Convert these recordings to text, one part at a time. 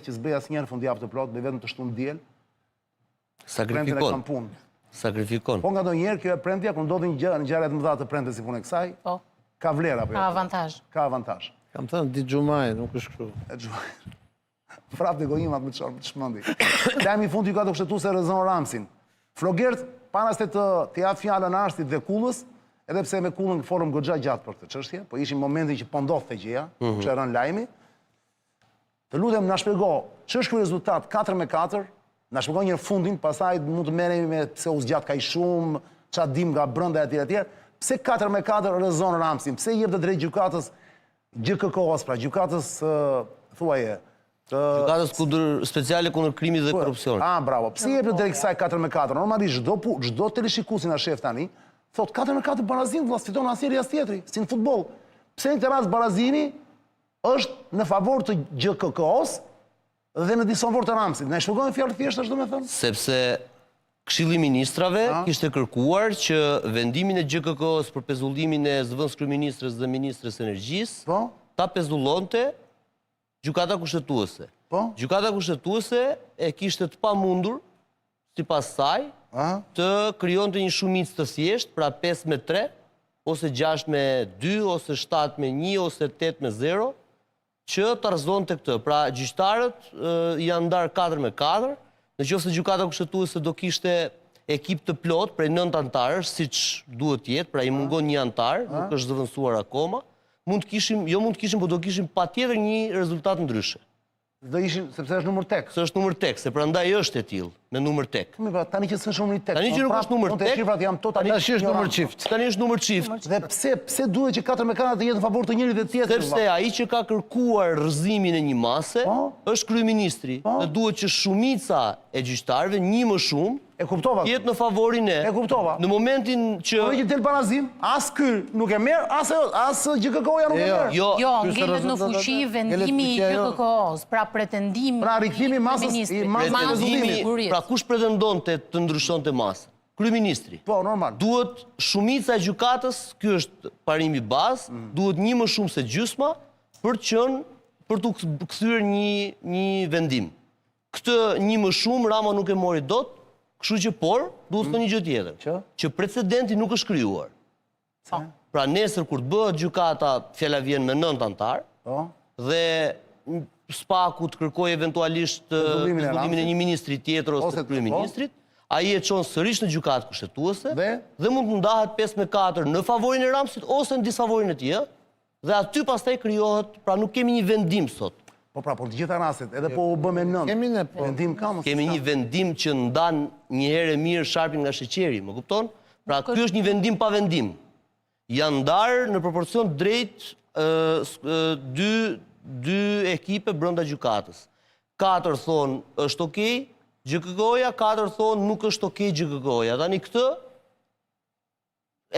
që s'bëj asnjëherë fundjavë të plotë, bëj vetëm të shtunë diel. Sakrifikon. Kam punë. Sakrifikon. Po nganjëherë kjo e premtja kur ndodhin gjëra, ngjarje të mëdha të premtes si punë e kësaj. Po. Ka vlerë apo jo? Ka avantazh. Ka avantazh. Kam thënë ditë xhumaje, nuk është kështu. E xhumaje. Prapë te gojimat më çon, më çmendi. Lajmi i fundit Gjykata Kushtetuese rrëzon Ramsin. Flogert, para se të të jap fjalën Arsit dhe Kullës, edhe pse me Kullën folëm goxha gjatë për këtë çështje, po ishim në momentin që po ndodhte gjëja, mm -hmm. kishte rënë lajmi. Të lutem na shpjego, ç'është ky rezultat 4 me 4? Na shpjego një fundin, pastaj mund të merremi me pse u zgjat kaq shumë, ça dim nga brenda etj etj. Pse 4 me 4 rrëzon Ramsin? Pse i jep të drejtë gjykatës GJKKO-s, pra gjykatës thuaje të Gjykatës kundër speciale kundër krimit dhe po, korrupsionit. Ah, bravo. Pse i jep të drejtë kësaj 4 me 4? Normalisht çdo çdo teleshikues na shef tani, thot 4 me 4 barazim, vëlla, s'fiton asnjëri as tjetri, si në futboll. Pse në këtë rast barazimi është në favor të GJKKO-s dhe në disfavor të Ramsit. Na e shpjegoni fjalë të thjeshta ç'do me thënë? Sepse Këshilli i Ministrave kishte kërkuar që vendimin e GJKKO-s për pezullimin e zëvendëskryeministres dhe ministres së Energjisë po? ta pezullonte Gjykata Kushtetuese. Po? Gjykata Kushtetuese e kishte të pamundur sipas saj, të krijonte një shumicë të thjeshtë, pra 5 me 3, ose 6 me 2, ose 7 me 1, ose 8 me 0, që të rrëzonte këtë. Pra gjyqtarët janë ndarë 4 me 4, në qoftë se gjykata kushtetuese do kishte ekip të plotë prej 9 anëtarësh, siç duhet të jetë, pra i mungon një anëtar, nuk është zëvendësuar akoma, mund të kishim, jo mund të kishim, po do kishim patjetër një rezultat ndryshe. Do ishin, sepse është numër tek. Se është numër tek, se prandaj është e tillë, me numër tek. Po pra, tani që s'është numër tek. Tani që nuk është numër tek. Shifrat janë totalisht. Tani është numër çift. Tani është numër çift. Dhe pse pse duhet që 4 me 4 të jetë në favor të njërit dhe tjetrit? Sepse ai që ka kërkuar rrëzimin e një mase po? është kryeministri. Po? Dhe duhet që shumica e gjyqtarëve, një më shumë, E kuptova. Jetë në favorin e. E kuptova. Në momentin që... Por që del barazim, as ky nuk e merr, as as GJKKO-ja nuk e merr. Jo, jo, ngelet në fuqi vendimi i GJKKO-s, pra pretendimi Pra rikthimi i masës i masës së pezullimit. Pra kush pretendonte të ndryshonte masën? Kryeministri. Po, normal. Duhet shumica e gjykatës, ky është parimi bazë, mm. duhet një më shumë se gjysma për të qenë për t'u kthyer një një vendim. Këtë një më shumë Rama nuk e mori dot, kështu që por, duhet thënë një gjë tjetër, që? që precedenti nuk është krijuar. Po. Pra nesër kur të bëhet gjykata, fjala vjen me 9 anëtarë, po. dhe SPAK-u të kërkojë eventualisht pezullimin e një ministri tjetër ose të kryeministrit, po. ai e çon sërish në gjykatë kushtetuese dhe, dhe mund të ndahet 5 me 4 në favorin e Ramsit ose në disfavorin e tij, Dhe aty pastaj krijohet, pra nuk kemi një vendim sot. Po pra, por të gjitha rastet, edhe po u bë me 9. Kemi ne po. Vendim ka mos. Kemi një vendim që ndan një herë e mirë sharpin nga sheqeri, më kupton? Pra ky është një vendim pa vendim. Janë ndarë në proporcion drejt dy dy ekipe brenda gjykatës. Katër thonë është okay, GJKKO-ja, katër thonë nuk është okay GJKKO-ja. Tani këtë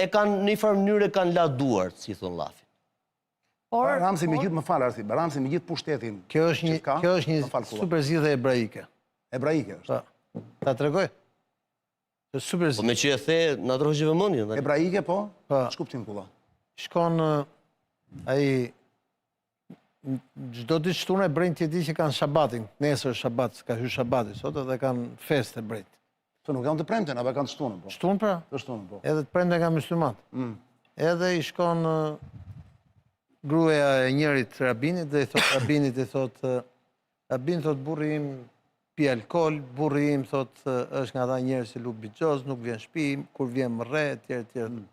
e kanë në një farë mënyre kanë la duart, si thonë llafit. Por, Ramsi me gjithë, më fal Arsi, Ramsi me gjithë pushtetin. Kjo është një kjo është një super zgjidhje hebraike. Hebraike është. Po. Ta tregoj. Është super zgjidhje. Po meqë e the, na tërhoqe vëmendjen. Hebraike po? Po. Ç'kuptim kulla? Shkon ai çdo ditë shtunë hebrenjtë e di që kanë shabatin. Nesër shabat, ka hyrë shabati sot edhe kanë festë hebrenjtë. Se nuk kanë të premten, apo kanë të shtunën, po. Shtunë pra? Të shtunën, po. Edhe të premten kanë muslimanët. Mm. Edhe i shkon gruaja e njërit rabinit dhe i thot rabinit i thot rabin thot burri im pi alkool, burri im thot është nga ata njerëz që lu bixhoz, nuk vjen shtëpi, kur vjen më rreh etj etj. Mm.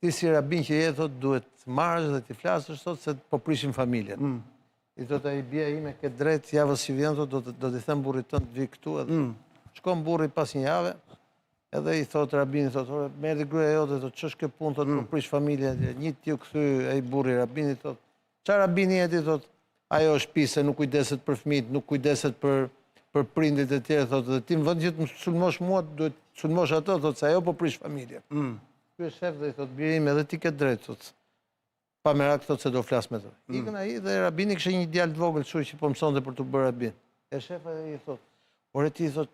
Ti si rabin që je, thot, duhet të marrësh dhe t'i flasësh, thot, se po prishim familjen. Mm. I thot ai bija ime ke drejt, javës që vjen, thot, do të, do t'i them burrit tënd të vijë këtu edhe. Mm. Shkon burri pas një jave, edhe i thot rabini, thot, ore, më erdhi gruaja jote, thot, ç'është kjo punë, thot, mm. po prish familjen, një t'iu kthy ai burri rabinit, thot, Ça rabini je ti, thot, ajo është pise, nuk kujdeset për fëmijët, nuk kujdeset për për prindit e tjerë, thot, dhe ti në vend që të më sulmosh mua, duhet të sulmosh ato, thot, se ajo po prish familjen. Mm. Ky e shef dhe i thot, biri im, edhe ti ke drejt, thot. Pa merak, thot, se do flas me të. Mm. Ikën ai dhe rabini kishte një djalë të vogël kështu që po mësonte për t'u bërë rabin. E shef ai i thot, ore ti thot,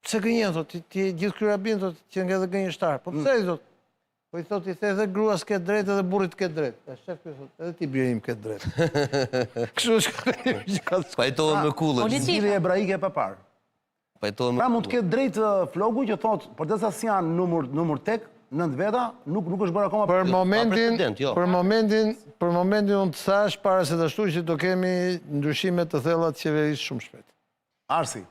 pse gënjen, thot, ti, ti je gjithë ky rabin, thot, qenke edhe gënjeshtar. Po mm. pse i thot? Po i thotë, i the edhe gruas ke drejtë edhe burrit ke drejtë. E shef ky thotë, edhe ti biri im ke drejtë. Kështu është gjykata. Pajtohem me Kullën. Zgjidhje hebraike e paparë. Pajtohem me Pra mund të ketë drejtë Flogu që thotë, përderisa s'janë numër numër tek, nëntë veta, nuk nuk është bërë akoma Për momentin, jo. për momentin, për momentin unë të thash para se të ashtu që do kemi ndryshime të thella të qeverisë shumë shpejt. Arsi.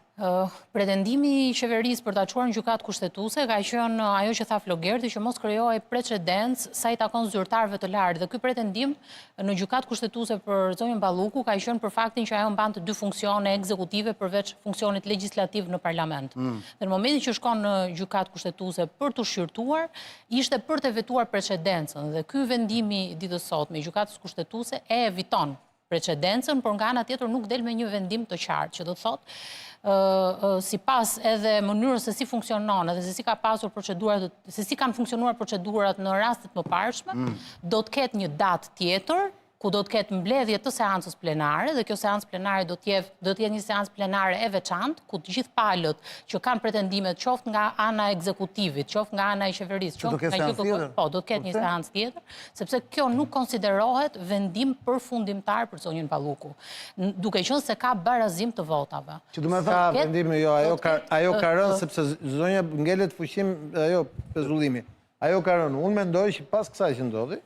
Pretendimi i qeverisë për ta çuar në gjykatë kushtetuese ka qenë ajo që tha Flogerti që mos krijohej precedencë sa i takon zyrtarëve të lartë dhe ky pretendim në gjykatë kushtetuese për zonjën Balluku ka qenë për faktin që ajo mbante dy funksione ekzekutive përveç funksionit legjislativ në parlament. Mm. Dhe në momentin që shkon në gjykatë kushtetuese për t'u shqyrtuar, ishte për të evituar precedencën dhe ky vendimi i ditës sotme i gjykatës kushtetuese e eviton precedencën, por nga ana tjetër nuk del me një vendim të qartë, që do të thotë sipas edhe mënyrës se si funksionon, edhe se si ka pasur procedurat, se si kanë funksionuar procedurat në rastet e mëparshme, mm. do të ketë një datë tjetër ku do të ketë mbledhje të seancës plenare dhe kjo seancë plenare do të jetë do të jetë një seancë plenare e veçantë ku të gjithë palët që kanë pretendimet qoftë nga ana e ekzekutivit, qoftë nga ana e qeverisë, qoftë nga gjykata, po do të ketë një seancë tjetër, sepse kjo nuk konsiderohet vendim përfundimtar për zonjën Balluku, duke qenë se ka barazim të votave. Që do me thënë... Ka vendim, jo, ajo ka, ajo ka rënë, sepse zonja ngelet fuqi ajo pezullimi. Ajo ka rënë. Unë mendoj që pas kësaj që ndodhi,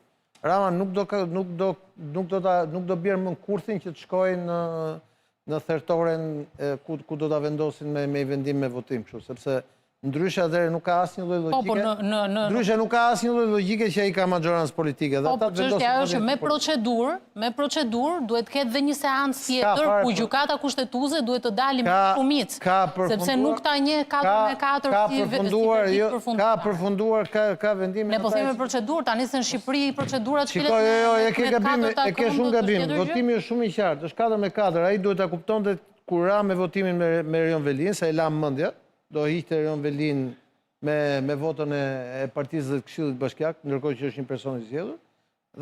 Rama nuk do, nuk do, nuk do, ta, nuk do bjerë më në kurthin që të shkojë në, në thertoren ku, ku do ta vendosin me, me i vendim me votim, kështu, sepse Ndryshe atëherë nuk ka asnjë lloj po, po, logjike. Ndryshe nuk ka asnjë lloj logjike që ai ka maxhorancë politike dhe po, ata të vendosin. Çështja është që me procedurë, me procedurë duhet të ketë dhe një seancë tjetër ku gjykata kushtetuese duhet të dalë me shumicë. Sepse nuk ta njeh 4 me 4 si përfunduar, jo, ka përfunduar, ka ka vendimin. Ne po themi me procedurë, tani se në Shqipëri procedurat shkelet me jo, jo, e ke gabim, e ke shumë gabim. Votimi është shumë i qartë, është 4 me 4, ai duhet ta kuptonte kur ra me votimin me me Erion Velinë, se e la mendja. Do hiqte Erion Velinë me me votën e e partisë dhe të Këshillit Bashkiak, ndërkohë që është një person i zgjedhur.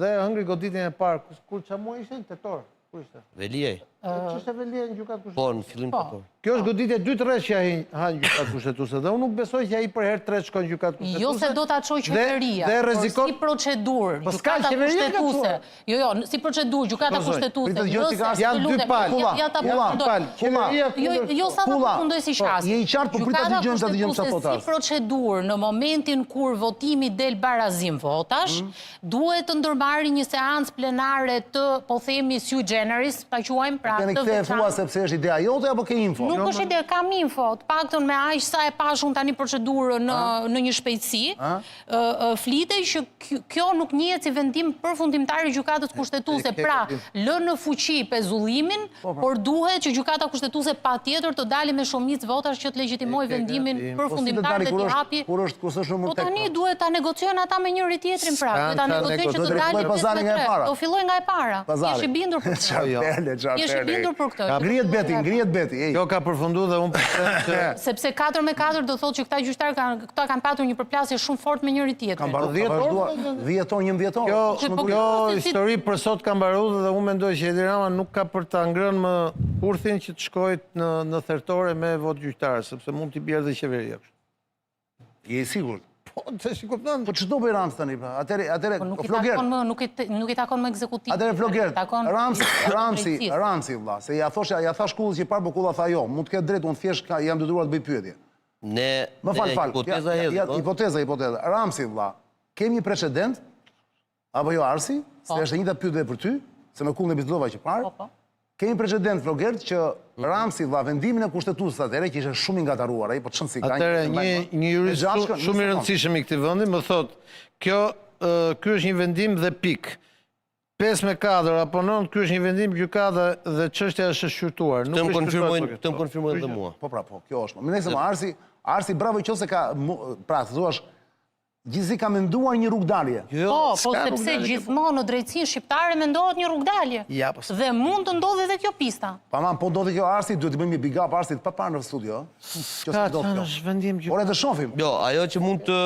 Dhe hëngri goditjen e parë, kur ça muaj ishte? Në tetor. Kur ishte? Veliaj. Ç'ishte Veliaj në gjykatë kushtetuese? Po, në fillim po. tetor. Kjo është goditja e dytë rresht që ai ha në gjykatë kushtetuese dhe unë nuk besoj që ai për herë të tretë shkon në gjykatë kushtetuese. Jo se do ta çojë qeveria, dhe rrezikon si procedurë, po gjykata kushtetuese. Jo, jo, si procedurë, gjykata po, kushtetuese, nëse janë dy palë. Ja ta përfundoj. Qeveria Jo, jo sa ta përfundoj si po, qasje. Je i qartë, po prit ta dëgjojmë, ta dëgjojmë çfarë thotë. Si procedurë në momentin kur votimi del barazim votash, mm. duhet të ndërmarrë një seancë plenare të, po themi sui generis, ta quajmë pra të veçantë. Këtë e thua sepse është ideja jote apo ke info? Nuk është ide, kam info, të paktën me aq sa e pashë unë tani procedurën në në një shpejtësi, flitej që kjo nuk njihet si vendim përfundimtar i Gjykatës Kushtetuese, pra lë në fuqi pezullimin, po, pra. por duhet që Gjykata Kushtetuese patjetër të dali me shumicë votash që të legjitimojë vendimin po, përfundimtar dhe t'i hapi. Kur është kur s'është numër Po tani pra. duhet ta negociojnë ata me njëri tjetrin pra, duhet ta negociojnë që të dali pesë me tre. Do fillojë nga e para. Jesh i bindur për këtë. Jesh i bindur për këtë. Ngrihet beti, ngrihet beti. Kjo ka përfunduar dhe unë po them që sepse 4 me 4 do thotë që këta gjyqtarë kanë Këta kanë patur një përplasje shumë fort me njëri tjetrin. Kanë mbaruar, ka vazhduar 10 orë, 11 orë. Kjo, po kjo histori për sot ka mbaruar dhe unë mendoj që Edi Rama nuk ka për ta ngrënë më kurthin që të shkojë në në thertore me votë gjyqtare, sepse mund t'i bjerë dhe qeveria kështu. Je i sigurt? Po, të si kupton. Po ç'do bëj Ramës tani pra? Atëherë, atëherë po, nuk i takon më, nuk i nuk i takon më ekzekutivit. Atëherë Flogert, Ramsi, Ramsi, Ramsi vëlla, se ja thosha, ja thash Kullës që parë, po Kulla tha jo, mund të ketë drejtë, unë thjesht jam detyruar të bëj pyetje. Ne, Më fal, fal. Hipoteza ja, ja, po? Hipoteza, hipoteza. Ramsi, vlla, kemi një precedent, apo jo Arsi, se po. është e njëjta pyetje për ty, se me Kullën e bisedova që parë. Po, po. Kemi precedent, Flogert, që mhm. Ramsi, vlla, vendimin e kushtetueses atëherë, që ishte shumë i ngatërruar, ai, po ç'rëndësi ka. Atëherë, një, një jurist shumë i rëndësishëm i këtij vendi, më thotë, kjo, ky është një vendim dhe pikë. 5 me 4 apo 9, ky është një vendim gjykate dhe çështja është e shqyrtuar. Nuk është konfirmojnë, këtë më konfirmojnë dhe mua. Po pra, po, kjo është. Më nëse më Arsi, Arsi bravo qoftë se ka pra thua gjithsesi ka menduar një rrugëdalje. Jo, po, po sepse gjithmonë në drejtësinë shqiptare mendohet një rrugëdalje. Ja, po. Dhe mund të ndodhi edhe kjo pista. Po aman, po ndodhi kjo Arsi, duhet të bëjmë një big up Arsit pa parë në studio, ë. Kjo s'do të është vendim gjykate. Ore të shohim. Jo, ajo që mund të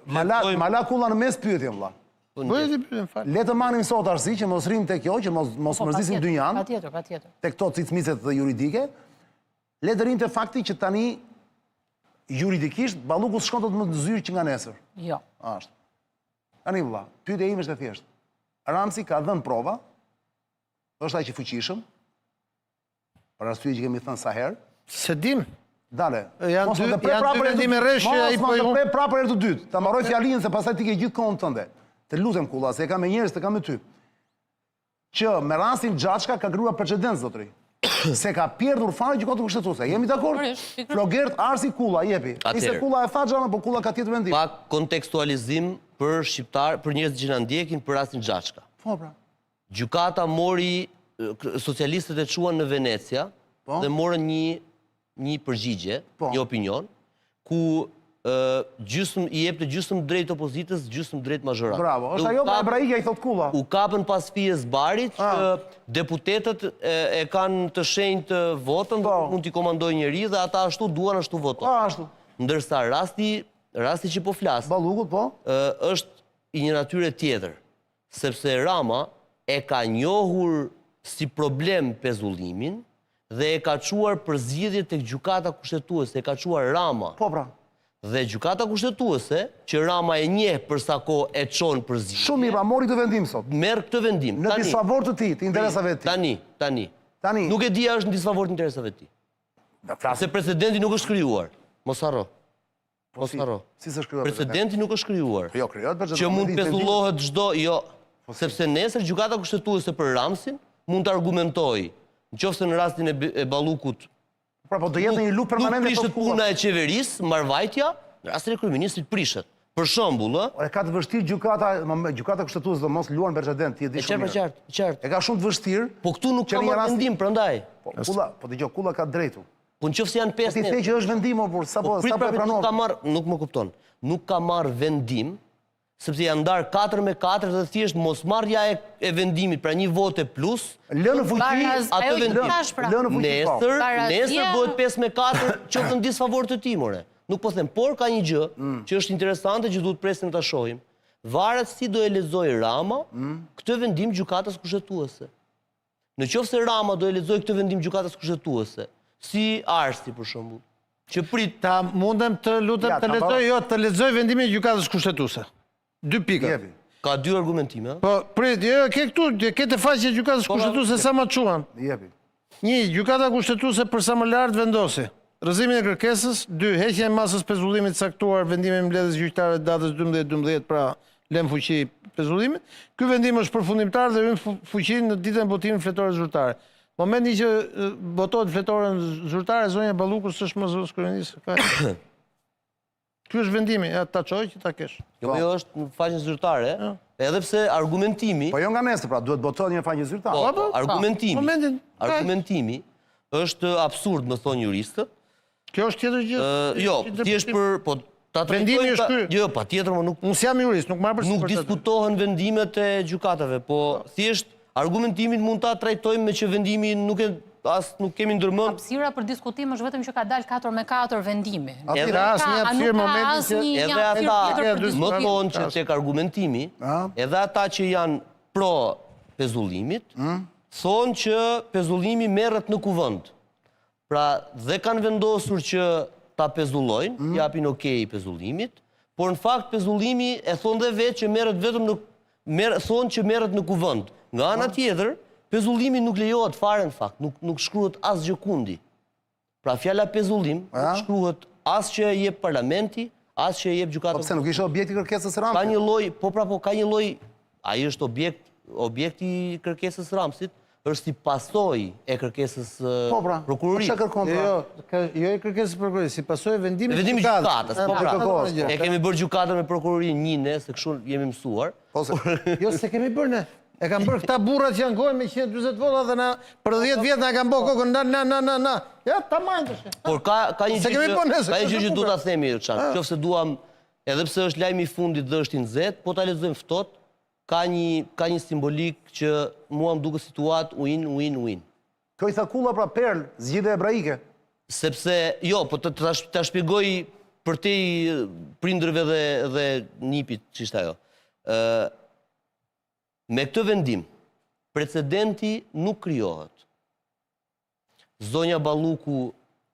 Ma la, ma la kulla në mes pyetjen vëlla. Po Bëje ti pyetjen, fal. Le të marrim sot Arsi që mos rrim te kjo, që mos mos po, mërzisim dynjan. Patjetër, patjetër. Te këto cicmicet juridike. Le të rrim te fakti që tani juridikisht Balluku s'shkon dot më në zyrë që nga nesër. Jo. Ashtu. Tani vëlla, pyetja ime është e thjeshtë. Ramsi ka dhënë prova, është aq i fuqishëm, për arsye që kemi thënë sa herë. S'e dim. Dale. Janë dy, janë dy vendime rresht që ai po ju. Mos prapë për herë të dytë. Ta mbaroj fjalinë se pastaj ti ke gjithë kohën tënde. Të lutem Kulla, se e kam me njerëz, të kam me ty. Që me rastin Xhaçka ka krijuar precedent zotëri. Se ka pjerdhur fare gjykatën kushtetuese. Jemi dakord? Flogert Arsi Kulla, jepi. Ishte Kulla e tha xhama, po Kulla ka tjetër mendim. Pak kontekstualizim për shqiptar, për njerëzit që na ndjekin për rastin Xhaçka. Po pra. Gjykata mori socialistët e çuan në Venecia po. dhe morën një një përgjigje, po. një opinion, ku gjysmë i jepte gjysmë drejt opozitës, gjysmë drejt mazhorancës. Bravo, është ajo hebraikja i thotë Kulla. U kapën pas fijes barit që ah. deputetët e, e kanë të shenjtë votën, po. mund t'i komandojë njeri dhe ata ashtu duan ashtu votojnë. Po, ashtu. Ndërsa rasti, rasti që po flas, Ballukut, po? është i një natyre tjetër. Sepse Rama e ka njohur si problem pezullimin dhe e ka çuar për zgjidhje tek Gjykata Kushtetuese, e ka çuar Rama. Po pra. Dhe Gjykata Kushtetuese, që Rama e njeh për sa kohë e çon për zgjidhje. Shumë mirë, pra mori këtë vendim sot. Merr këtë vendim. Në disfavor të tij, të interesave të tij. Tani, tani. Tani. Nuk e di a është në disfavor të interesave të tij. Se precedenti nuk është krijuar. Mos harro. Po Mos harro. Si s'është krijuar precedenti? nuk është krijuar. Po jo, krijohet precedenti. Që mund të pezullohet çdo, jo. Po sepse nesër gjykata kushtetuese për Ramsin mund të argumentojë, në qoftë se në rastin e Ballukut Pra po do jetë një luftë permanente nuk prishet puna e qeverisë, mbarëvajtja, në rastin e kryeministrit prishet. Për shembull, ë? E ka të vështirë gjykata, gjykata kushtetuese do mos luan precedent, ti e di shumë mirë. E qartë, e qartë. E ka shumë të vështirë. Po këtu nuk ka marrë vendim, prandaj. Po Kulla, po dëgjo, Kulla ka drejtu. Po në qoftë se janë 5 Po ti the që është vendim o burrë, sapo po, sapo e pranove. Nuk ka marr, nuk më kupton. Nuk ka marr vendim sepse janë ndarë 4 me 4 dhe thjesht mosmarrja e, e vendimit, pra një vote plus, lë në fuqi atë vendim. Pra. Lë në fuqi. Po. Nesër, nesër bëhet 5 me 4, qoftë në disfavor të tij, more. Nuk po them, por ka një gjë mm. që është interesante që duhet presim ta shohim. Varet si do e lexojë Rama mm. këtë vendim gjykatës kushtetuese. Në qoftë se Rama do e lexojë këtë vendim gjykatës kushtetuese, si Arsi për shembull, që prit Ta mundem të lutem të lexoj, jo, të lexoj vendimin e gjykatës kushtetuese. Dy pika. Jepi. Ka dy argumentime, ë? Po, prit, jo, ke këtu, ke te faqja e gjykatës po, kushtetuese sa ma çuan. Jepi. Një, gjykata kushtetuese për sa më lart vendosi. Rrëzimin e kërkesës, dy, heqjen e masës pezullimit caktuar vendimin e mbledhjes gjyqtarëve të datës 12 12, pra lënë në fuqi pezullimin. Ky vendim është përfundimtar dhe hyn në fuqi në ditën e botimit në fletoren zyrtare. Në momentin që botohet fletoren zyrtare, zonja Balluku s'është më zëvendëskryeministre. Ky është vendimi, ja ta çoj që ta kesh. Jo, po. jo është në faqen zyrtare, edhe pse argumentimi Po jo nga nesër, pra duhet botohet në faqen zyrtare. Po, po, argumentimi. Momentin. Argumentimi është absurd, më thonë juristët. Kjo është tjetër gjë. Jo, thjesht për po ta Vendimi është ky. Jo, patjetër, më nuk Unë s'jam jurist, nuk marr përsipër. Nuk diskutohen vendimet e gjykatave, po thjesht argumentimin mund ta trajtojmë me që vendimi nuk e as nuk kemi ndërmend. Hapësira për diskutim është vetëm që ka dalë 4 me 4 vendimi. Edhe ka asnjë hapësirë momentin që edhe ata më thonë që tek argumentimi, edhe ata që janë pro pezullimit, hmm? thonë që pezullimi merret në kuvend. Pra, dhe kanë vendosur që ta pezullojnë, mm. japin okej pezullimit, por në fakt pezullimi e thonë dhe vetë që merret vetëm në merr thonë që merret në kuvend. Nga ana po. tjetër, pezullimi nuk lejohet fare në fakt, nuk nuk shkruhet asgjëkundi. Pra fjala pezullim nuk shkruhet as që e jep parlamenti, as që e jep gjykata. Po pse nuk ishte objekti i kërkesës së Ramsit? Ka një lloj, po pra po ka një lloj, ai është objekt objekti i kërkesës së Ramsit, është si pasojë e kërkesës po, pra, prokurorisë. Po kërkon pra? Jo, jo e kërkesës prokurorisë, si pasojë e vendimit të gjykatës. Po pra, e kemi bërë gjykatën me prokurorinë një ne, se kështu jemi mësuar. Po se, jo s'e kemi bërë ne. E kanë bërë këta burrat që janë me 140 vota dhe na për 10 vjet na kanë bërë kokën na na na na na. Ja, ta marrin tash. Por ka ka një gjë që ka një gjë që duhet ta themi Çan. Qoftë se duam, edhe pse është lajmi i fundit dhe është i nxehtë, po ta lexojmë ftohtë, Ka një ka një simbolikë që mua më duket situatë win win win. Kjo i tha Kulla pra perlë, zgjidhje hebraike. Sepse jo, po të ta ta shpjegoj përtej prindërve dhe dhe nipit ç'ishte ajo. Ë me këtë vendim precedenti nuk krijohet. Zonja Balluku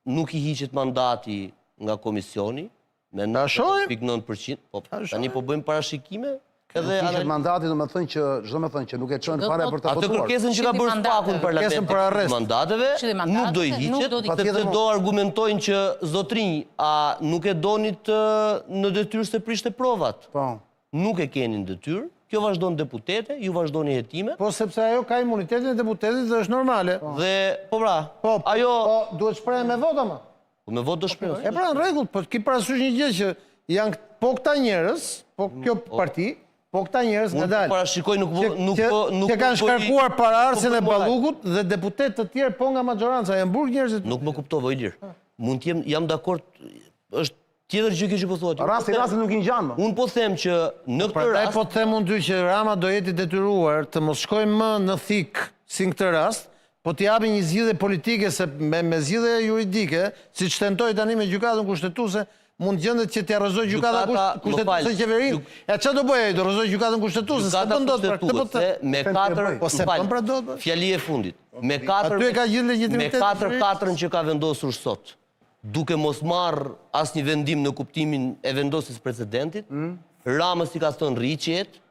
nuk i hiqet mandati nga komisioni me 9.9%. Po, tani po bëjmë parashikime. Edhe Hiqet mandati, do me thënë që, ç'do me thënë që nuk e çojnë fare për ta Atë votuar. kërkesën që ka bërë SPAK-u në Kërkesën për arrest. mandateve, nuk do i hiqet, sepse do argumentojnë që zotrinj, a nuk e donit në detyrë se prishte provat. Po. Nuk e keni në detyrë, kjo vazhdon deputete, ju vazhdoni hetimet. Po sepse ajo ka imunitetin e deputetit dhe është normale. Dhe, po pra, po, ajo... Po, duhet shprehë me votë ama. Po me votë do shprehë. E pra në rregull, po ki parasysh një gjë që janë po këta njerëz, po kjo mm, po. parti, po këta njerëz ngadalë. Unë parashikoj nuk po nuk po nuk që kanë shkarkuar paraardhësin e Ballukut dhe deputetë të tjerë po nga maxhoranca, janë burg njerëzit. Nuk më kuptove Ilir. Mund të jem jam dakord, është tjetër gjë kjo që po thua ti. Rasti rasti nuk i ngjan më. Unë po them që në këtë rast Prandaj po them unë ty që Rama do jetë i detyruar të mos shkojë më në thikë si në këtë rast, Po t'i japi një zgjidhje politike se me me zgjidhje juridike, siç tentoi tani me Gjykatën Kushtetuese, mund gjendet që t'ia rrëzojë Gjykata Kushtetuese qeverinë. E ça do bëjë ai? Do rrëzojë Gjykatën Kushtetuese, s'e bën dot pra këtë po të. Me katër, po s'e bën pra dot. Fjali e fundit. Me katër Aty e ka gjithë legjitimitetin. Me katër katrën që ka vendosur sot, duke mos marrë asnjë vendim në kuptimin e vendosjes precedentit, mm. Ramës i ka thënë rri qetë,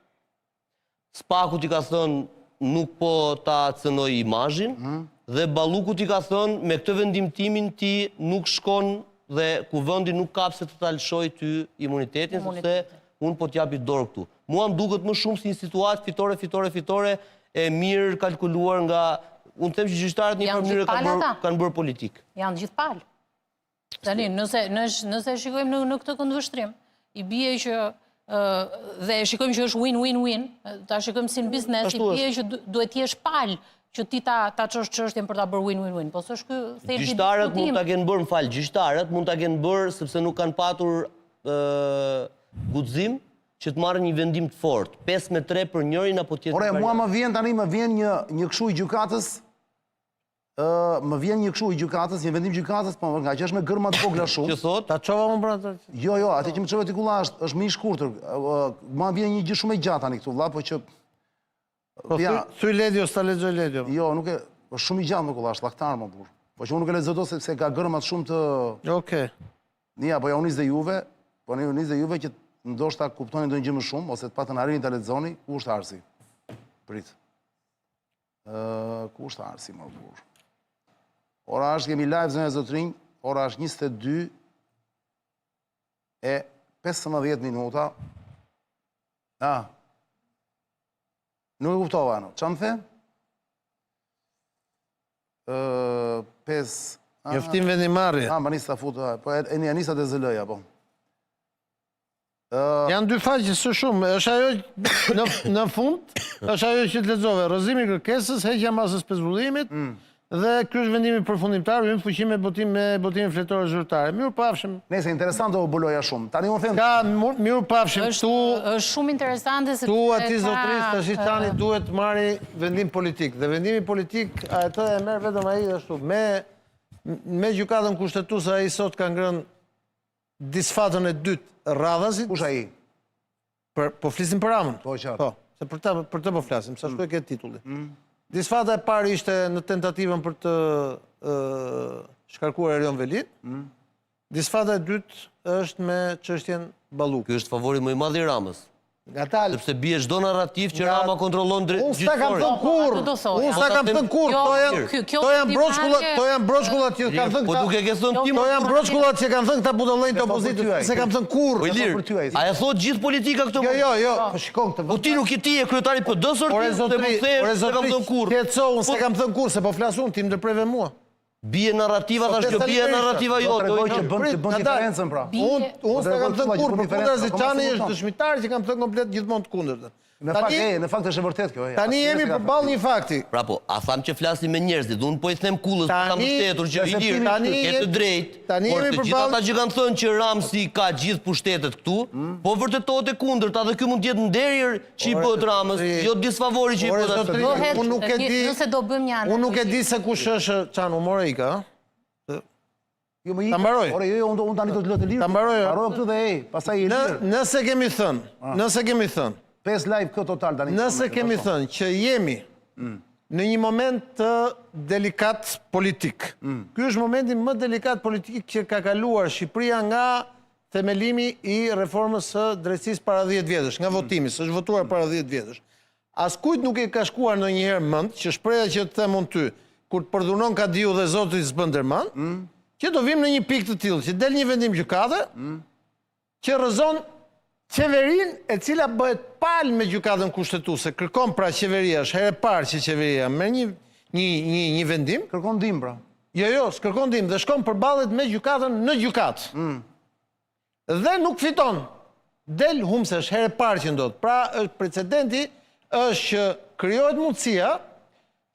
Spakut i ka thënë nuk po ta cënoj imazhin mm. dhe Ballukut i ka thënë me këtë vendim timin ti nuk shkon dhe kuvendi nuk ka pse të ta lëshojë ty imunitetin, sepse unë po t'japi dorë këtu. Mua më duket më shumë si një situatë fitore, fitore, fitore e mirë kalkuluar nga unë them që gjyqtarët në një farë mënyre kanë bërë kanë bërë politikë. Janë gjithë palë. Tani, nëse, nëse e shikojmë në, në këtë këndvështrim, i bie që dhe e shikojmë që është win-win-win, ta shikojmë si në biznes, i bie që duhet të jesh palë që ti ta ta çosh çështjen për ta bërë win-win-win. Po s'është ky thelbi i Gjyqtarët mund ta kenë bërë, më fal, gjyqtarët mund ta kenë bërë sepse nuk kanë patur ë guxim që të marrin një vendim të fortë, 5 me 3 për njërin apo tjetrin. Ore, mua më vjen tani më vjen një një kështu i gjykatës më vjen një kështu i gjykatës, një vendim gjykatës, po nga që është me gërma të vogla shumë. Që thot? Ta çova unë pra atë. Jo, jo, atë që më çove ti kulla është është më i shkurtër. Më vjen një gjë shumë e gjatë tani këtu vlla, po që Po ja, thuj Ledio, s'ta lexoj Ledio. Jo, nuk e, po shumë i gjatë më kulla, është llaktar më burr. Po që unë nuk e lexoj dot sepse ka gërma shumë të Okej. Nia, po ja u nis dhe juve, po ja u nis dhe juve që ndoshta kuptoni ndonjë gjë më shumë ose të paktën arrini ta lexoni, ku është Arsi? Prit. Ku është Arsi, mor burrë? Ora është, jemi live, zonja zotërinj, ora është 22 e 15 minuta. Ah. Nuk e kuptova, no. Ça më the? Ë, 5... Njoftim vendimmarrje. Ah, më nisa fut, po e, e nisa të zëlëja, po. Janë dy faqe së shumë, është ajo në, në fund, është ajo që të lexove, rrëzimi i kërkesës, heqja e masës pezullimit mm. dhe ky është vendimi përfundimtar, hyn në fuqi me botim me botimin në fletoren zyrtare. Mirupafshim. Nëse interesant do u buloja shumë. Tani unë them Ka mirupafshim këtu. Është shumë interesante se Këtu aty zotërisë tash tani duhet të marri vendim politik dhe vendimi politik atë e merr vetëm ai ashtu me me gjykatën kushtetuese ai sot ka ngrënë disfatën e dytë radhazi. Kush ai? Për, po flisim për Ramën. Po, qartë. Po, se për të, për të po flasim, sa shkoj mm. ke titulli. Mm. Disfata e parë ishte në tentativën për të ë, shkarkuar Erion Velinë. Mm. Disfata e dytë është me çështjen Balluku. Ky është favori më i madh i Ramës. Ngadalë. Sepse bie çdo narrativ që Rama kontrollon drejt Unë s'ta kam thënë kurrë. Unë s'ta kam thënë kurrë. Këto janë këto janë broçkullat, këto janë broçkullat që kanë thënë Po duke ke thënë ti. Këto janë broçkullat që kanë thënë këta budallenjtë të opozitës. S'e kam thënë kurrë. Po Ilir, a e thotë gjithë politika këtë? Jo, jo, jo, po shikon këtë. Po ti nuk je ti je kryetari i PD-së, or ti, po the, s'e kam thënë kurrë. Qetëso, unë s'e kam thënë kurrë, se po flas unë, ti më ndërpreve mua. Bie narrativa, tash kjo bie narrativa jo. Do tregoj që bën që bën diferencën pra. Unë unë s'e kam thënë kurrë, përkundrazi Çani është dëshmitar që kam thënë komplet gjithmonë të kundërtën. Në fakt, e, në fakt është e vërtetë kjo. Tani jemi përballë një fakti. Pra po, a thamë që flasim me njerëzit, unë po i them kullës, po ta mbështetur që Ilir, tani ke të drejtë. Tani jemi përballë. Por të gjithë ata që kanë thënë që Ramsi ka gjithë pushtetet këtu, hmm? po vërtetohet e kundërta dhe ky mund të jetë nderi që i bëhet Ramës, jo disfavori që i bëhet atij. Unë nuk e di. Nëse do bëjmë një Unë nuk e di se kush është Çan, u more ika, ë? Jo, më ikë. Ore, jo, jo, unë unë tani do të lë të lirë. Ta mbaroj. Mbaroj këtu dhe ej, pastaj i lirë. Nëse kemi thënë, ah. nëse kemi thënë. 5 live kë total tani. Nëse kemi thënë që jemi mm. në një moment të delikat politik. Mm. Ky është momenti më delikat politik që ka kaluar Shqipëria nga. themelimi i reformës së drejtësisë para 10 vjetësh, nga votimi, se është votuar para 10 vjetësh. Askujt nuk i ka shkuar ndonjëherë mend që shprehja që të them unë ty, kur të përdhunon kadiu dhe Zoti s'bën derman, që do vim në një pikë të tillë, që del një vendim gjykate, që rrëzon qeverinë e cila bëhet palë me gjykatën kushtetuese. Kërkon pra qeveria, është herë e parë që qeveria merr një një një një vendim. Kërkon ndihmë pra. Jo, jo, s'kërkon ndihmë dhe shkon përballet me gjykatën në gjykatë. Mm. Dhe nuk fiton. Del humbëse, është herë e parë që ndodh. Pra, është precedenti është që krijohet mundësia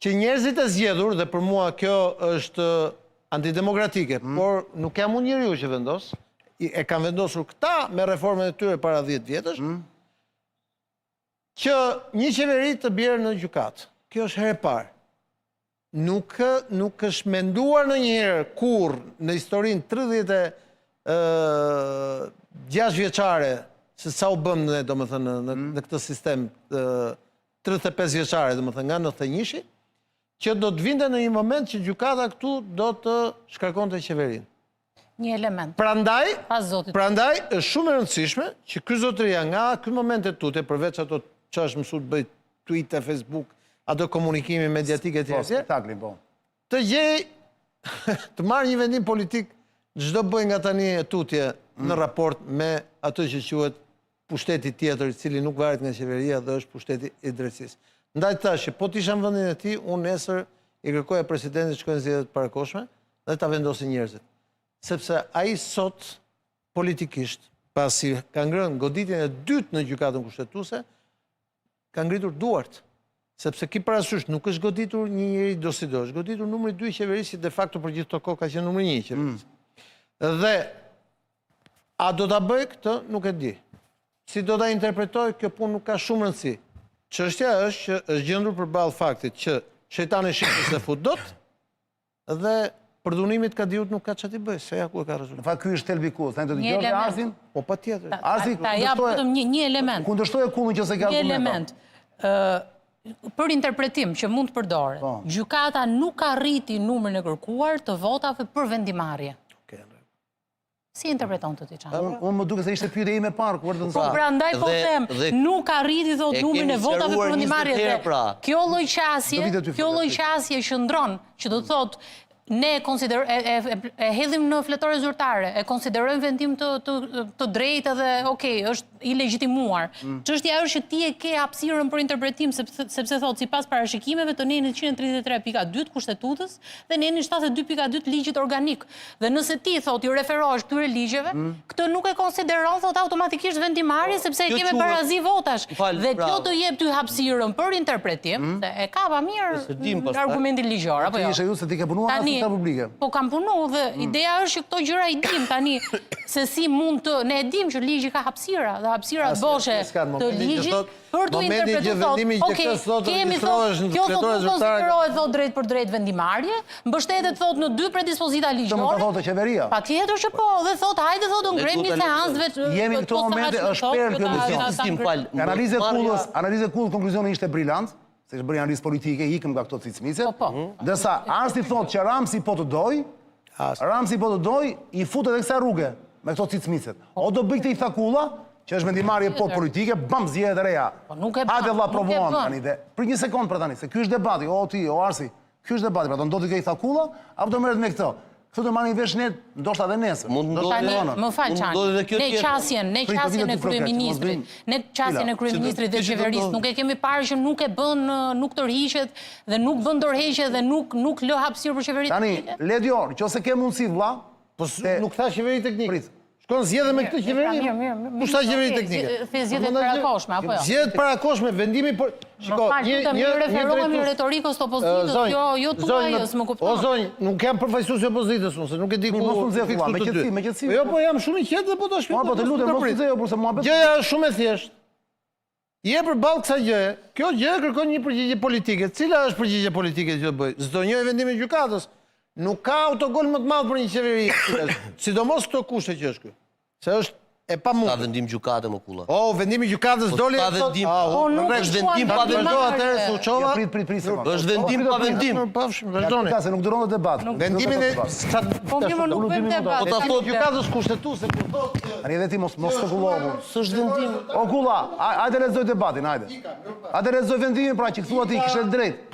që njerëzit e zgjedhur dhe për mua kjo është antidemokratike, mm. por nuk jam unë njeriu që vendos, e kanë vendosur këta me reformën e tyre para 10 vjetësh, mm. që një qeveri të bjerë në gjykatë. Kjo është herë e parë. Nuk nuk është menduar ndonjëherë kurrë në historinë 36 vjeçare se sa u bëmë ne, domethënë në, mm. në këtë sistem 35 vjeçare, domethënë nga 91-shi, që do të vinte në një moment që gjykata këtu do të shkarkonte qeverinë. Një element. Prandaj, prandaj është shumë e rëndësishme që ky zotëria nga ky moment e tutje përveç ato që është mësuar të bëjë Twitter, Facebook, ato komunikimi mediatik e tjerë. Po, spektakli, po. Të gjej të marrë një vendim politik ç'do bëjë nga tani e tutje mm. në raport me atë që quhet pushteti tjetër, i cili nuk varet nga qeveria dhe është pushteti i drejtësisë. Ndaj thashë që po të isha në vendin e tij, unë nesër i kërkoja presidentit të shkojnë zgjedhje të parakohshme dhe ta vendosin njerëzit. Sepse ai sot politikisht, pasi ka ngrënë goditjen e dytë në gjykatën kushtetuese, ka ngritur duart. Sepse ki parasysh, nuk është goditur një njeri dosido, është goditur numri 2 i qeverisë që de facto për gjithë këto kohë ka qenë numri 1 i qeverisë. Mm. Dhe a do ta bëjë këtë, nuk e di. Si do ta interpretojë, kjo punë nuk ka shumë rëndësi. Çështja është që është gjendur përballë faktit që shejtani shqiptar s'e fut dot dhe përdhunimit kadiut nuk ka çfarë t'i bëjë, se ja ku e ka rezultat. Në fakt ky është thelbi ku, tani do të dëgjoj Arsin? Po patjetër. Arsi ta jap vetëm një një element. Kundërshtoje Kullën që s'e ke argument. Një element. Ë për interpretim që mund të përdoret. Po. Gjykata nuk arriti numrin e kërkuar të votave për vendimarrje. Si interpreton të ti Çani? Unë më duket se ishte pyetja ime e parë kur erdhën Po prandaj po them, nuk arriti thotë numrin e votave për vendimmarrje dhe pra. kjo lloj qasje, kjo lloj qasje qëndron, që do të thotë ne e konsider e, e, e hedhim në fletore zyrtare, e konsiderojmë vendim të të të drejtë edhe okay, është i legjitimuar. Mm. Çështja është që ti e ke hapësirën për interpretim sepse sepse thotë sipas parashikimeve të nenit 133.2 të Kushtetutës dhe nenit 72.2 të ligjit organik. Dhe nëse ti, thotë, ju referohesh këtyre ligjeve, mm. këtë nuk e konsideron, thotë, automatikisht vendimmarrje, po, sepse e kemi barazi votash. Dhe pra. kjo të jep ty hapësirën për interpretim, mm. se e kapa mirë argumentin ligjor, apo jo? Ti ishe ju se ti ke punuar në administratë publike. Po kam punu dhe mm. ideja është që këto gjëra i dim tani se si mund të ne e dim që ligji ka hapësira dhe hapësira boshe të ligjit Për të interpretuar thotë, ok, kemi thotë, kjo thotë nuk konsiderohet thotë drejtpërdrejt vendimmarrje, mbështetet thotë në dy predispozita ligjore. Këtë mund ta thotë qeveria. Patjetër që po, dhe thotë hajde thotë ngremë një seancë veç. Jemi në këto momente është perlë kjo emision. Analizë e Kullës, analizë e Kullës konkluzioni ishte brilant, se është bërë analizë politike, ikëm nga këto cicmice. Po, po. Ndërsa Arsi thotë që Ramsi po të doj, Ramsi po të doj, i futet edhe kësaj rruge me këto cicmicet. O do bëj këtë i tha Kulla, që është vendimmarrje po politike, bam zgjedhje të reja. Po nuk e bën. Hajde vlla provuam tani dhe. Për një sekond pra tani, se ky është debati, o ti, o Arsi. Ky është debati, pra do ndodhi kjo i tha Kulla, apo do merret me këtë? Këtë do marrim vesh ne, ndoshta edhe nesër. Mund të ndodhi. Më fal Çani. Ne qasjen, ne qasjen e kryeministrit, ne qasjen e kryeministrit dhe qeverisë nuk e kemi parë që nuk e bën, nuk tërhiqet dhe nuk bën dorëheqje dhe nuk nuk lë hapësirë për qeverinë. Tani, Ledio, nëse ke mundësi vlla, Po nuk tha qeveri teknike. Prit. Shkon zgjedhje me këtë qeveri. Mirë, mirë, mirë. Kush tha qeveri teknike? The zgjedhje të parakohshme apo jo? Zgjedhje të parakohshme, vendimi por Shiko, një një një referohemi retorikës të opozitës, jo jo tuajës, më kupton. O zonjë, nuk jam përfaqësues i opozitës unë, se nuk e di ku. Mos u nxeh vlla, me qetësi, me qetësi. Jo, po jam shumë i qetë dhe po ta shpjegoj. Po, po të lutem, mos u nxeh, jo, por se muhabet. Gjëja është shumë e thjeshtë. Je përballë kësaj gjëje. Kjo gjë kërkon një përgjigje politike. Cila është përgjigja politike që do bëj? S'do njohë vendimin e gjykatës. Nuk ka autogol më të madh për një qeveri, sidomos këto kushte që është ky. Se është E pamundur. Ka vendim gjykate mo Kulla. O, vendimi i gjykatës po doli s'ka vendim. Po nuk është vendim pa vendim. Vazhdo atëherë se u çova. Jo, prit, prit, prit. sekond. Është vendim pa vendim. Pafshim, vazhdoni. Ja, se nuk duron debat. Vendimin e Po mirë, nuk bëjmë debat. Po ta thotë gjykatës kushtetuese kur thotë që Tani edhe ti mos mos spekulo. S'është vendim. O Kulla, hajde lexoj debatin, hajde. Hajde lexoj vendimin pra që thua ti kishe të drejtë.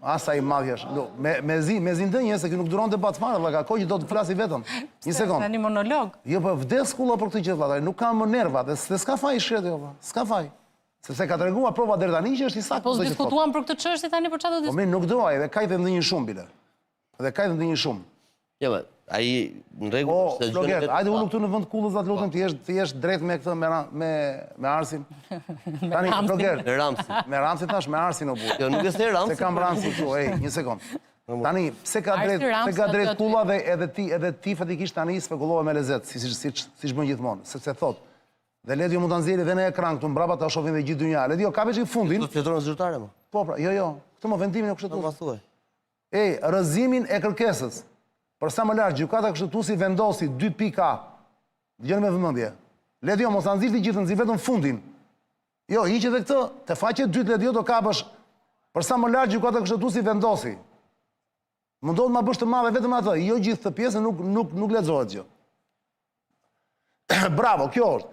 A sa i madh është. Do, me mezi, mezi ndënjë se ky nuk duron debat fare, vëlla, ka kohë që do të flasi vetëm. Një sekond. Tani monolog. Jo, po vdes Kulla për këtë gjë, vëlla, nuk ka më nerva dhe s'ka faj i shkreti, jo, vëlla. S'ka faj. Sepse ka treguar prova deri tani që është i saktë. Po s'diskutuam për këtë çështje tani për çfarë do diskutojmë? Po mirë, nuk do ai dhe kaq dhe ndonjë shumë bile. Dhe kaq dhe ndonjë shumë. Jo, ma, ai në rregull po, është gjë. Po, hajde ulu këtu në vend Kullës, të lutem, të jesh të jesh drejt me këtë me me me Arsin. Tani Flogert. Me Ramsin. Me Ramsin thash me Arsin o burrë. Jo, nuk e the Ramsin. Se kam po. Ramsin këtu, ej, një sekond. Tani, pse ka drejt, pse ka drejt Kulla dhe edhe ti, edhe ti faktikisht tani spekulove me lezet, si si si siç bën gjithmonë, sepse thot. Dhe Ledio mund ta nxjerrë dhe në ekran këtu mbrapa ta shohin dhe gjithë dynja. Ledio, kape çik fundin. Do të fletoren zyrtare më. Po pra, jo, jo. Këtë më vendimin e kushtetues. Po ma thuaj. Ej, rrëzimin e kërkesës. Për sa më lart, Gjykata Kushtetuese vendosi dy pika. Dëgjoni me vëmendje. Ledio, mos ta nxirr të gjithën, nxirr vetëm fundin. Jo, hiqe edhe këtë, te faqja e dytë Ledio do kapësh. Për sa më lart Gjykata Kushtetuese vendosi. Mundohu të ma bësh të madhe vetëm atë, jo gjithë këtë pjesë nuk nuk nuk lexohet gjë. Bravo, kjo është.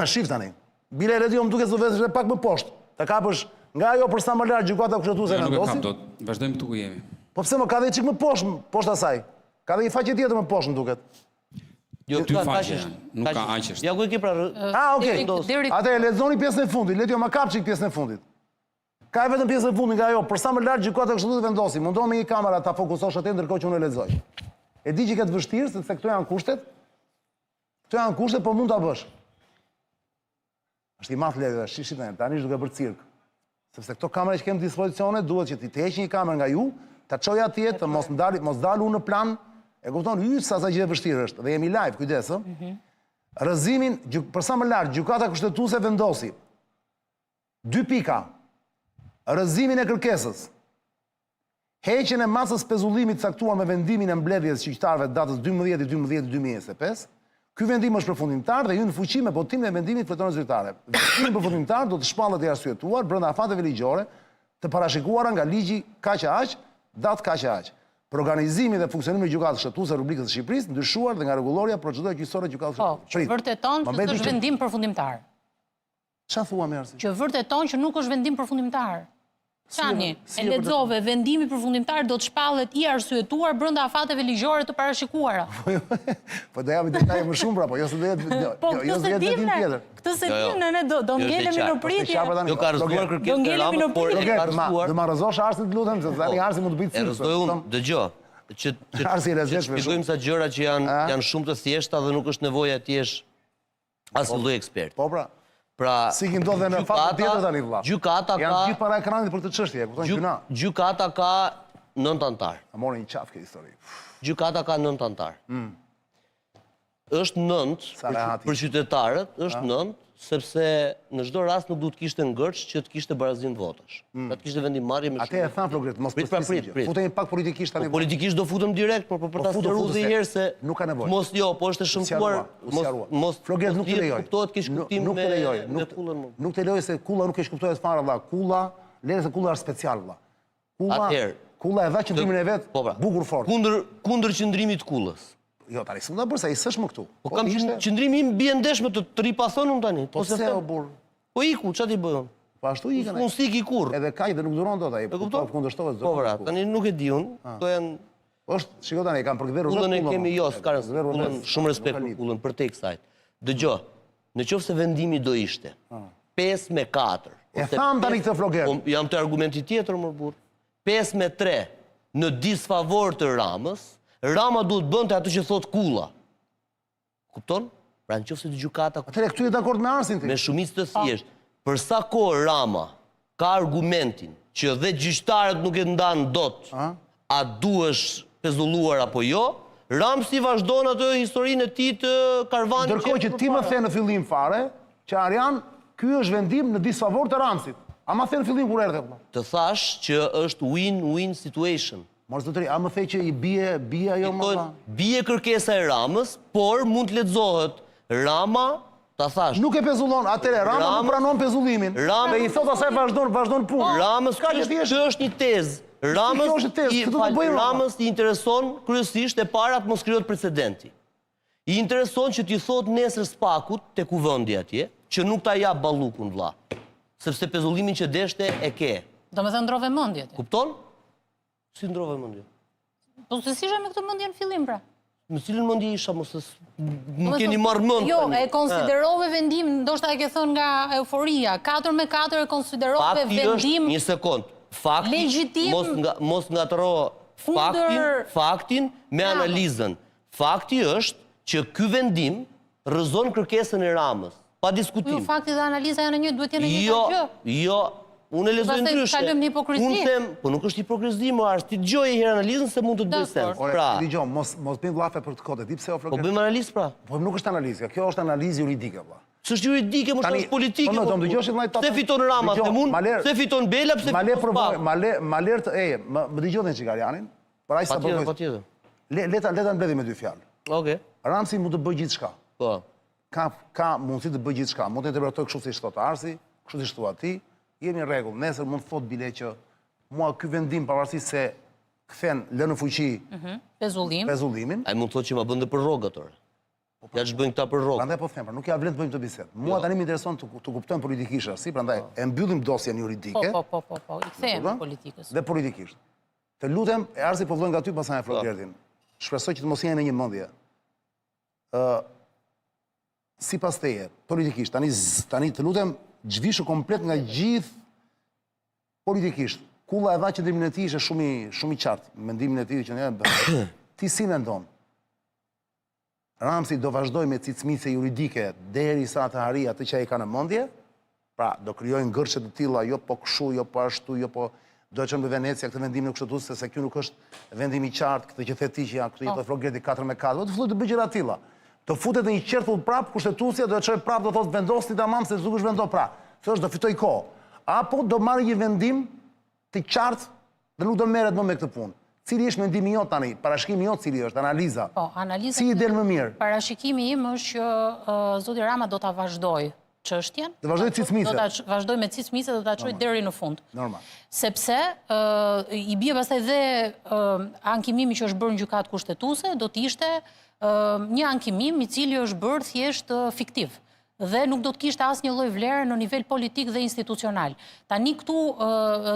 Shif tani. Bile Ledio më duket se do vesh pak më poshtë. Ta kapësh nga ajo për sa më lart gjykata kushtetuese Jo, nuk e vendosi. kap dot. Vazhdojmë këtu ku jemi. Po pse më ka dhe çik më poshtë, poshtë asaj. Ka dhe një faqe tjetër më poshtë më duket. Jo, Dy ka faqe kaq janë, është. nuk Kaq ka është. aq është. Ja ku e ke pra? Ah, okay. Deri Atëherë lexoni pjesën e fundit. Ledio ma kap çik pjesën e fundit. Ka vetëm pjesën e fundit nga ajo, për sa më lart gjykata kushtetuese vendosi. Mundohu me një kamera ta fokusosh atë ndërkohë që unë e lexoj. E di që ke të vështirë sepse këto janë kushtet. Këto janë kushtet, po mund ta bësh. Është i madh Ledio, shi shi tani, tani është duke bërë cirk. Sepse këto kamera që kemi në dispozicione duhet që ti të heq një kamerë nga ju, ta çoj atje, të mos ndali, mos dal unë në plan. E kupton? Hy sa sa gjë e vështirë është. Dhe jemi live, kujdes, ë. Mm -hmm. Rrëzimin, për sa më lart gjykata kushtetuese vendosi Dy pika. Rrëzimin e kërkesës. Heqjen e masës pezullimit caktuar me vendimin e mbledhjes së gjyqtarëve të datës 12 i 12 2025. Ky vendim është përfundimtar dhe hyn në fuqi me botimin e vendimit në fletoren zyrtare. Vendimi përfundimtar do të shpallet i arsyetuar brenda afateve ligjore të parashikuara nga ligji kaq e aq, datë kaq e aq. Për organizimin dhe funksionimin e Gjykatës Kushtetuese të Republikës së Shqipërisë, ndryshuar dhe nga rregullorja procedura gjyqësore e Gjykatës Po, Kushtetuese. që vërteton që s'është vendim përfundimtar. Ça thua mi Arsi? Që vërteton që nuk është vendim përfundimtar. Çani, e lexove, vendimi përfundimtar do të shpallet i arsyetuar brenda afateve ligjore të parashikuara. Po, jo, po do japim detaje më shumë pra, po jo se do jetë jo, po, jo, se do jetë vendim tjetër. Këtë s'e jo, jo. dim ne, ne do do ngelemi në pritje. Jo ka rrëzuar kërkesën e Ramës, por e ka rrëzuar. Do ma rrëzosh Arsin të lutem, se tani Arsi mund të bëjë E rrëzoj unë, dëgjo, që që Arsi e lezetshme. Shpjegojmë ca gjëra që janë janë shumë të thjeshta dhe nuk është nevoja të jesh Asnjë lloj ekspert. Po pra. Pra, si ki ndodhe në fakt tjetër tani vëlla. Gjykata ka Janë gjithë para ekranit për këtë çështje, e kupton gjynah. Gjykata ka nëntë anëtarë. A morën një qafë kjo histori. Gjykata ka nëntë anëtarë. Mm. Është nëntë për, për qytetarët, është nëntë sepse në çdo rast nuk duhet të kishte ngërç që të kishte barazim votash. Mm. Pra të kishte vendimmarrje me shumë. Atë e thanë Flogert, mos prit, pra, prit, prit. Futemi pak politikisht tani. Po, politikisht do futem direkt, por po për ta po, sqaruar edhe një herë se nuk ka nevojë. Mos jo, po është e shëmtuar, mos mos Flogert nuk të lejoj. Kuptohet keqkuptim nuk të lejoj, nuk nuk të lejoj se kulla nuk keqkuptohet fare vëlla. Kulla, lëre se kulla është special vëlla. Kulla, Atëherë, kulla e dha qëndrimin e vet, po pra, bukur fort. Kundër kundër qëndrimit të kullës. Jo, tani s'mund ta bësh, ai s'është më këtu. Po, po kam ishte... qëndrimi im bie ndesh me të tri pa thënë unë tani. Po pse o burr? Po iku, ç'a t'i bëj unë? Po ashtu ikën ai. Unë s'iki kurrë. Edhe kaq dhe nuk duron dot ai. E kupton? Po kundërshtohet Po pra, tani nuk e di unë. Ah. Këto janë Është, shiko tani, e kam përkëdhelur Kullën e kemi jo, s'ka rëndësi. Kullën, shumë respekt për kullën, përtej kësaj. Dëgjo, në qoftë se vendimi do ishte, 5 me 4. E thamë tani këtë Flogert. Po, jam te argumenti tjetër, mor burrë. 5 me 3 në disfavor të Ramës, Rama duhet bënte atë që thotë kulla. Kupton? Pra në qoftë se gjykata... Atëherë këtu je dakord me Arsin ti? Me shumicë të thjeshtë. Për sa kohë Rama ka argumentin që dhe gjyqtarët nuk e ndanë dot, a duhesh pezulluar apo jo, Ramsi vazhdon atë historinë e tij të karvanit. Ndërkohë që ti më the në fillim fare, që Arjan, ky është vendim në disfavor të Ramsit. A ma the në fillim kur erdhe vëlla? Të thashë që është win-win situation. Mor zotëri, a më the që i bie, bie ajo më pa? Bie kërkesa e Ramës, por mund të lexohet Rama, ta thash. Nuk e pezullon, atëherë Rama nuk pranon pezullimin. Rama dhe i thotë asaj vazhdon, vazhdon punë. Ramës ka që thjesht është një tezë. Ramës kjo është tezë, këtë do të bëjmë. Ramës i intereson kryesisht e para të mos krijohet precedenti. I intereson që t'i thotë nesër SPAK-ut te kuvendi atje, që nuk ta jap Ballukun vlla. Sepse pezullimin që deshte e ke. Domethënë ndrove mendje ti. Kupton? Si ndrove mendje? Po se s'ishe me këtë mendje në fillim pra. Me cilën mendje isha, mos e më keni marrë mend. Jo, e konsiderove vendim, ndoshta e ke thënë nga euforia, 4 me 4 e konsiderove vendim. Një sekond. Fakti legjitim. Mos nga mos ngatërro faktin, faktin me analizën. Fakti është që ky vendim rrëzon kërkesën e Ramës, pa diskutim. Jo, fakti dhe analiza janë një, duhet të jenë e njëjta jo, gjë. Jo, unë e lexoj ndryshe. Pastaj kalojmë në hipokrizi. Unë them, po nuk është hipokrizi, mo Ars, ti dëgjoje një herë analizën se mund të të bëjë sens. Ore, pra, dëgjo, mos mos bëjmë llafe për të kotë, di pse o Flogert? Po bëjmë analizë pra. Po nuk është analizë, kjo është analizë juridike vëlla. S'është juridike, mo është politike. Po, do më dëgjosh vëllai Pse fiton Rama, them unë? Pse fiton Bela, pse fiton Spak? Ma le, ma le të, e, më, më dëgjo një çik Arjanin, Por aq sa po. Patjetër, Le le ta le ta mbledhim me dy fjalë. Okej. Ramsi mund të bëjë gjithçka. Po. Ka ka mundësi të bëjë gjithçka. Mund të interpretojë kështu siç thotë Arsi, kështu siç thua ti. Jemi në rregull. Nesër mund të thotë bile që mua ky vendim pavarësisht se kthen lë në fuqi mhm. pezullim. Pezullimin. Ai mund të thotë që ma bën dhe për rrogë atë. Po, ja ç'bëjnë këta për rrogë. Prandaj po them, pra nuk ia vlen të bëjmë këtë bisedë. Mua jo. tani më intereson të, të kuptojmë politikisht, si prandaj po. e mbyllim dosjen juridike. Po, po, po, po, po. i kthehemi politikës. Dhe politikisht. Të lutem, e Arsi po vëlloj nga ty pastaj e po. Flogertin. Shpresoj që të mos jeni në një mendje. Ë sipas teje, politikisht, tani tani të lutem, zhvishu komplet nga gjithë politikisht. Kulla e dha qëndrimin e tij ishte shumë i shumë i qartë, mendimin e tij që ne ti si mendon? Ramsi do vazhdojë me cicmice juridike derisa të arrijë atë që ai ka në mendje, pra do krijojë ngërçe të tilla, jo po kshu, jo po ashtu, jo po do e çojmë në Venecia këtë vendim në kushtetuese se ky nuk është vendim i qartë, këtë që the ti që janë këtu jetë Flogerti 4 me 4, do të fillojë të bëjë gjëra të tilla. Do futet në një qerthull prapë kushtetuesja do e çojë prapë do thotë vendosni tamam se nuk është vendo pra. Thosh do fitojë kohë. Apo do marrë një vendim të qartë dhe nuk do merret më me këtë punë. Cili është mendimi jot tani? Parashikimi jot cili është? Analiza. Po, analiza. Si i del më mirë? Parashikimi im është që zoti Rama do ta vazhdojë çështjen. Do vazhdojë cicmice. Do ta vazhdojë me cicmice do ta çojë deri në fund. Normal. Sepse i bie pastaj dhe ankimimi që është bërë në gjykatë kushtetuese do të ishte një ankimim i cili është bërë thjesht fiktiv dhe nuk do të kishte asnjë lloj vlere në nivel politik dhe institucional. Tani këtu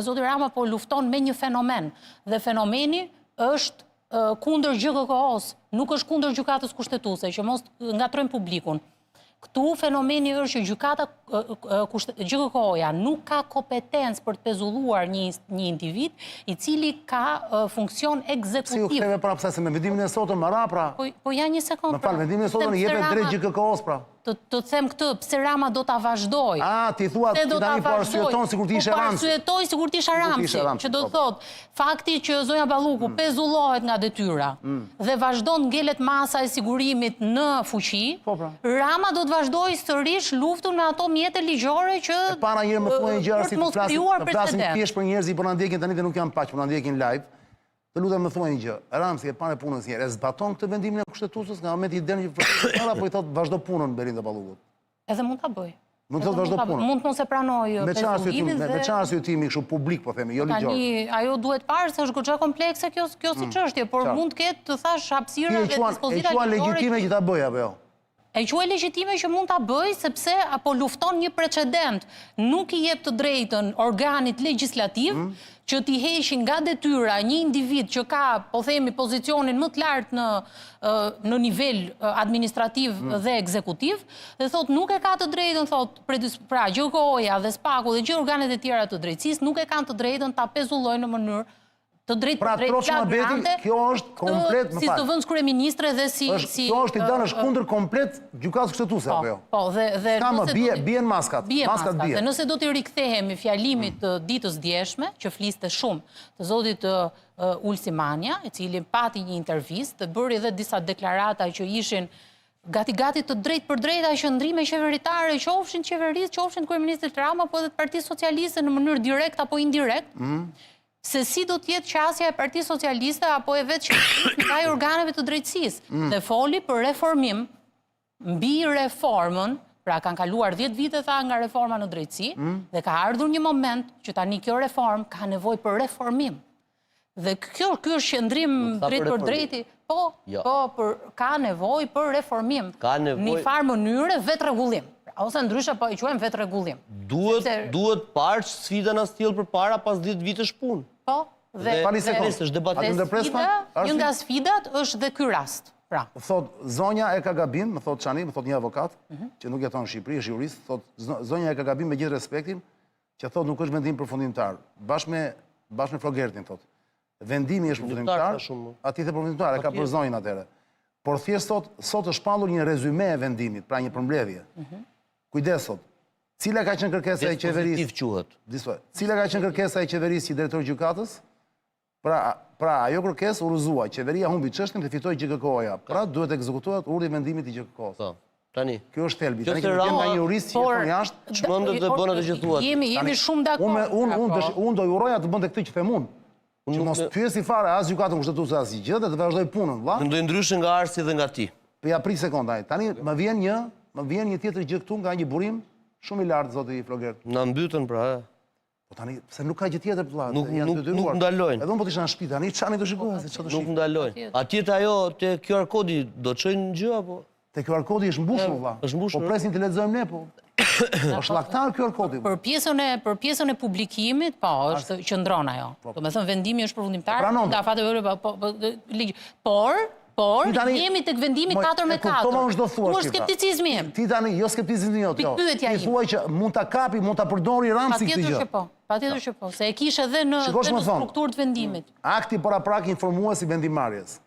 zoti Rama po lufton me një fenomen dhe fenomeni është kundër GJKKO-s, nuk është kundër gjykatës kushtetuese, që mos ngatërrojmë publikun. Këtu fenomeni është që gjykata GJKKO-ja nuk ka kompetencë për të pezulluar një një individ i cili ka funksion ekzekutiv. Si u ktheve prapë se me vendimin e sotëm më ra pra. Po po ja një sekondë. Më fal, pra. vendimin e sotëm i jepet drejt GJKKO-s pra. Të të them këtë, pse Rama do ta vazhdojë? Ah, ti thua ti tani po arsyeton sikur të ishe Ramsi. Po arsyetoj sikur të isha Ramsi, që do të po. thotë fakti që zonja Balluku mm. pezullohet nga detyra mm. dhe vazhdon ngelet masa e sigurimit në fuqi. Po, pra. Rama do të vazhdojë sërish luftën me ato mjete ligjore që E para një herë më thuaj një gjë si të flasim, të flasim thjesht për njerëz që po na ndjekin tani dhe nuk janë pak, po na ndjekin live. Të lutem më thuaj një gjë. Ramsi e para e punës një herë, e zbaton këtë vendimin e Kushtetutës nga momenti i del një procedurë apo i thotë vazhdo punën Belinda Ballukut? Edhe mund ta bëjë. Mund të thotë vazhdo punën. Mund të mos e pranojë Me çfarë arsyetimi, me çfarë arsyetimi kështu publik po themi, jo ligjor. Tani ajo duhet parë se është goxha komplekse kjo kjo si mm. çështje, por mund të ketë të thashë hapësira dhe dispozita ligjore. E quan legjitime që ta bëjë apo jo? E quaj legjitime që mund ta bëjë sepse apo lufton një precedent, nuk i jep të drejtën organit legjislativ mm. që t'i heqin nga detyra një individ që ka, po themi, pozicionin më të lartë në në nivel administrativ mm. dhe ekzekutiv dhe thotë nuk e ka të drejtën thotë pra GJKKO-ja dhe SPAK-u dhe gjithë organet e tjera të drejtësisë nuk e kanë të drejtën ta pezullojnë në mënyrë të drejtë pra, drejtë troç flagrante. Kjo është komplet, më Si zëvendëskryeministre dhe si është, si kjo është i dhënë është kundër komplet gjykatës kushtetuese po, apo jo? Po, dhe dhe Ka më bie bien maskat, bie maskat bie. Dhe nëse do t'i rikthehemi fjalimit mm. të ditës djeshme, që fliste shumë, të zotit uh, Ulsi Manja, i cili pati një intervistë dhe bëri edhe disa deklarata që ishin gati gati të drejtpërdrejta qëndrime qeveritare, qofshin të qeverisë, qofshin të kryeministrit Rama, po edhe të Partisë Socialiste në mënyrë direkt apo indirekt. Mm. Se si do të jetë qasja e Partisë Socialiste apo e vetë qeverisë ndaj organeve të drejtësisë. Mm. Dhe foli për reformim mbi reformën, pra kanë kaluar 10 vite tha nga reforma në drejtësi mm. dhe ka ardhur një moment që tani kjo reformë ka nevojë për reformim. Dhe kjo ky është qëndrim drejtpërdrejti, po, jo. po, për ka nevojë për reformim. Ka nevojë në një farë mënyre vetërregullim. Ose ndryshe po e quajmë vetërregullim. Duhet Sepse... duhet parë ç'sfida na sjell përpara pas 10 vitesh punë. Po, dhe dhe dhe është debat. Dhe një nga sfidat është dhe ky rast. Pra. Thot zonja e ka gabim, më thot Çani, më thot një avokat mm -hmm. që nuk jeton në Shqipëri, është jurist, thot zonja e ka gabim me gjithë respektin, që thotë nuk është vendim përfundimtar, bashkë me bashkë me Flogertin thotë. Vendimi është përfundimtar. A ti the përfundimtar, e ka për zonjën atëherë. Por thjesht sot sot është shpallur një rezyme e vendimit, pra një përmbledhje. Mhm. Kujdes sot. Cila ka qenë kërkesa e qeverisë? Dispozitiv quhet. Dispo. Cila ka qenë kërkesa e qeverisë si drejtor gjykatës? Pra, pra ajo kërkesë u rrëzua, qeveria humbi çështjen dhe fitoi GJKKO-ja. Pra duhet ekzekutohet urdhri i vendimit i GJKKO-së. Po. Tani. Kjo është thelbi. Tani kemi nga një jurist që jeton jashtë. Çmendet dhe bën atë që thua. Jemi jemi shumë dakord. Unë unë unë po. unë do i uroja të bënte këtë që them unë. Që mos pyesi fare as gjykatën kushtetuese as gjë dhe të vazhdojë punën, vëlla. Mendoj ndryshe nga Arsi dhe nga ti. Po ja prit sekondë ai. Tani më vjen një, më vjen një tjetër gjë këtu nga një burim shumë i lartë zoti Flogert. Na mbytën pra, ë. Po tani, pse nuk ka gjë tjetër vëlla, nuk nuk nuk ndalojnë. Edhe unë po të isha në shtëpi tani, çani do shikoja se çfarë do shih. Nuk ndalojnë. Atje te ajo te QR kodi do çojnë gjë apo? Te QR kodi është mbushur vëlla. Është mbushur. Po presin të lexojmë ne po. Është llaktar QR kodi. Për pjesën e për pjesën e publikimit, po, është qëndron ajo. Po. Domethënë vendimi është përfundimtar, nga afati po, po, po ligj. Por Por, jemi tek vendimi 4 me 4. Kuptova unë ç'do thuash. Ku është skepticizmi im? Ti tani, jo skepticizmi jot, jo. Pikëpyetja ime. Ti thuaj që mund ta kapi, mund ta përdori Ramsi këtë gjë. Patjetër që po. Patjetër që po, se e kish edhe në në strukturë të vendimit. Akti paraprak informues i vendimmarrjes.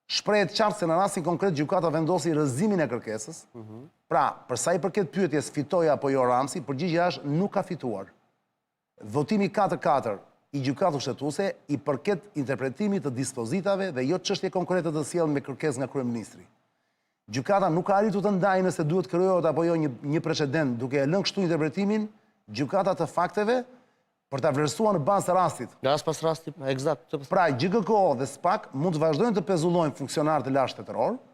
Shprehet qartë se në rastin konkret gjykata vendosi rrëzimin e kërkesës. Mhm. Pra, për sa i përket pyetjes fitoi apo jo Ramsi, përgjigjja është nuk ka fituar. Votimi katër-katër i Gjykatës Kushtetuese i përket interpretimit të dispozitave dhe jo çështje konkrete të sjellë me kërkesë nga kryeministri. Gjykata nuk ka arritur të ndajë nëse duhet të krijohet apo jo një një precedent, duke e lënë kështu interpretimin gjykata të fakteve për ta vlerësuar në bazë të rastit. Rast pas rasti, ekzakt. Pra, GJKKO dhe SPAK mund të vazhdojnë të pezullojnë funksionarë të lartë shtetërorë,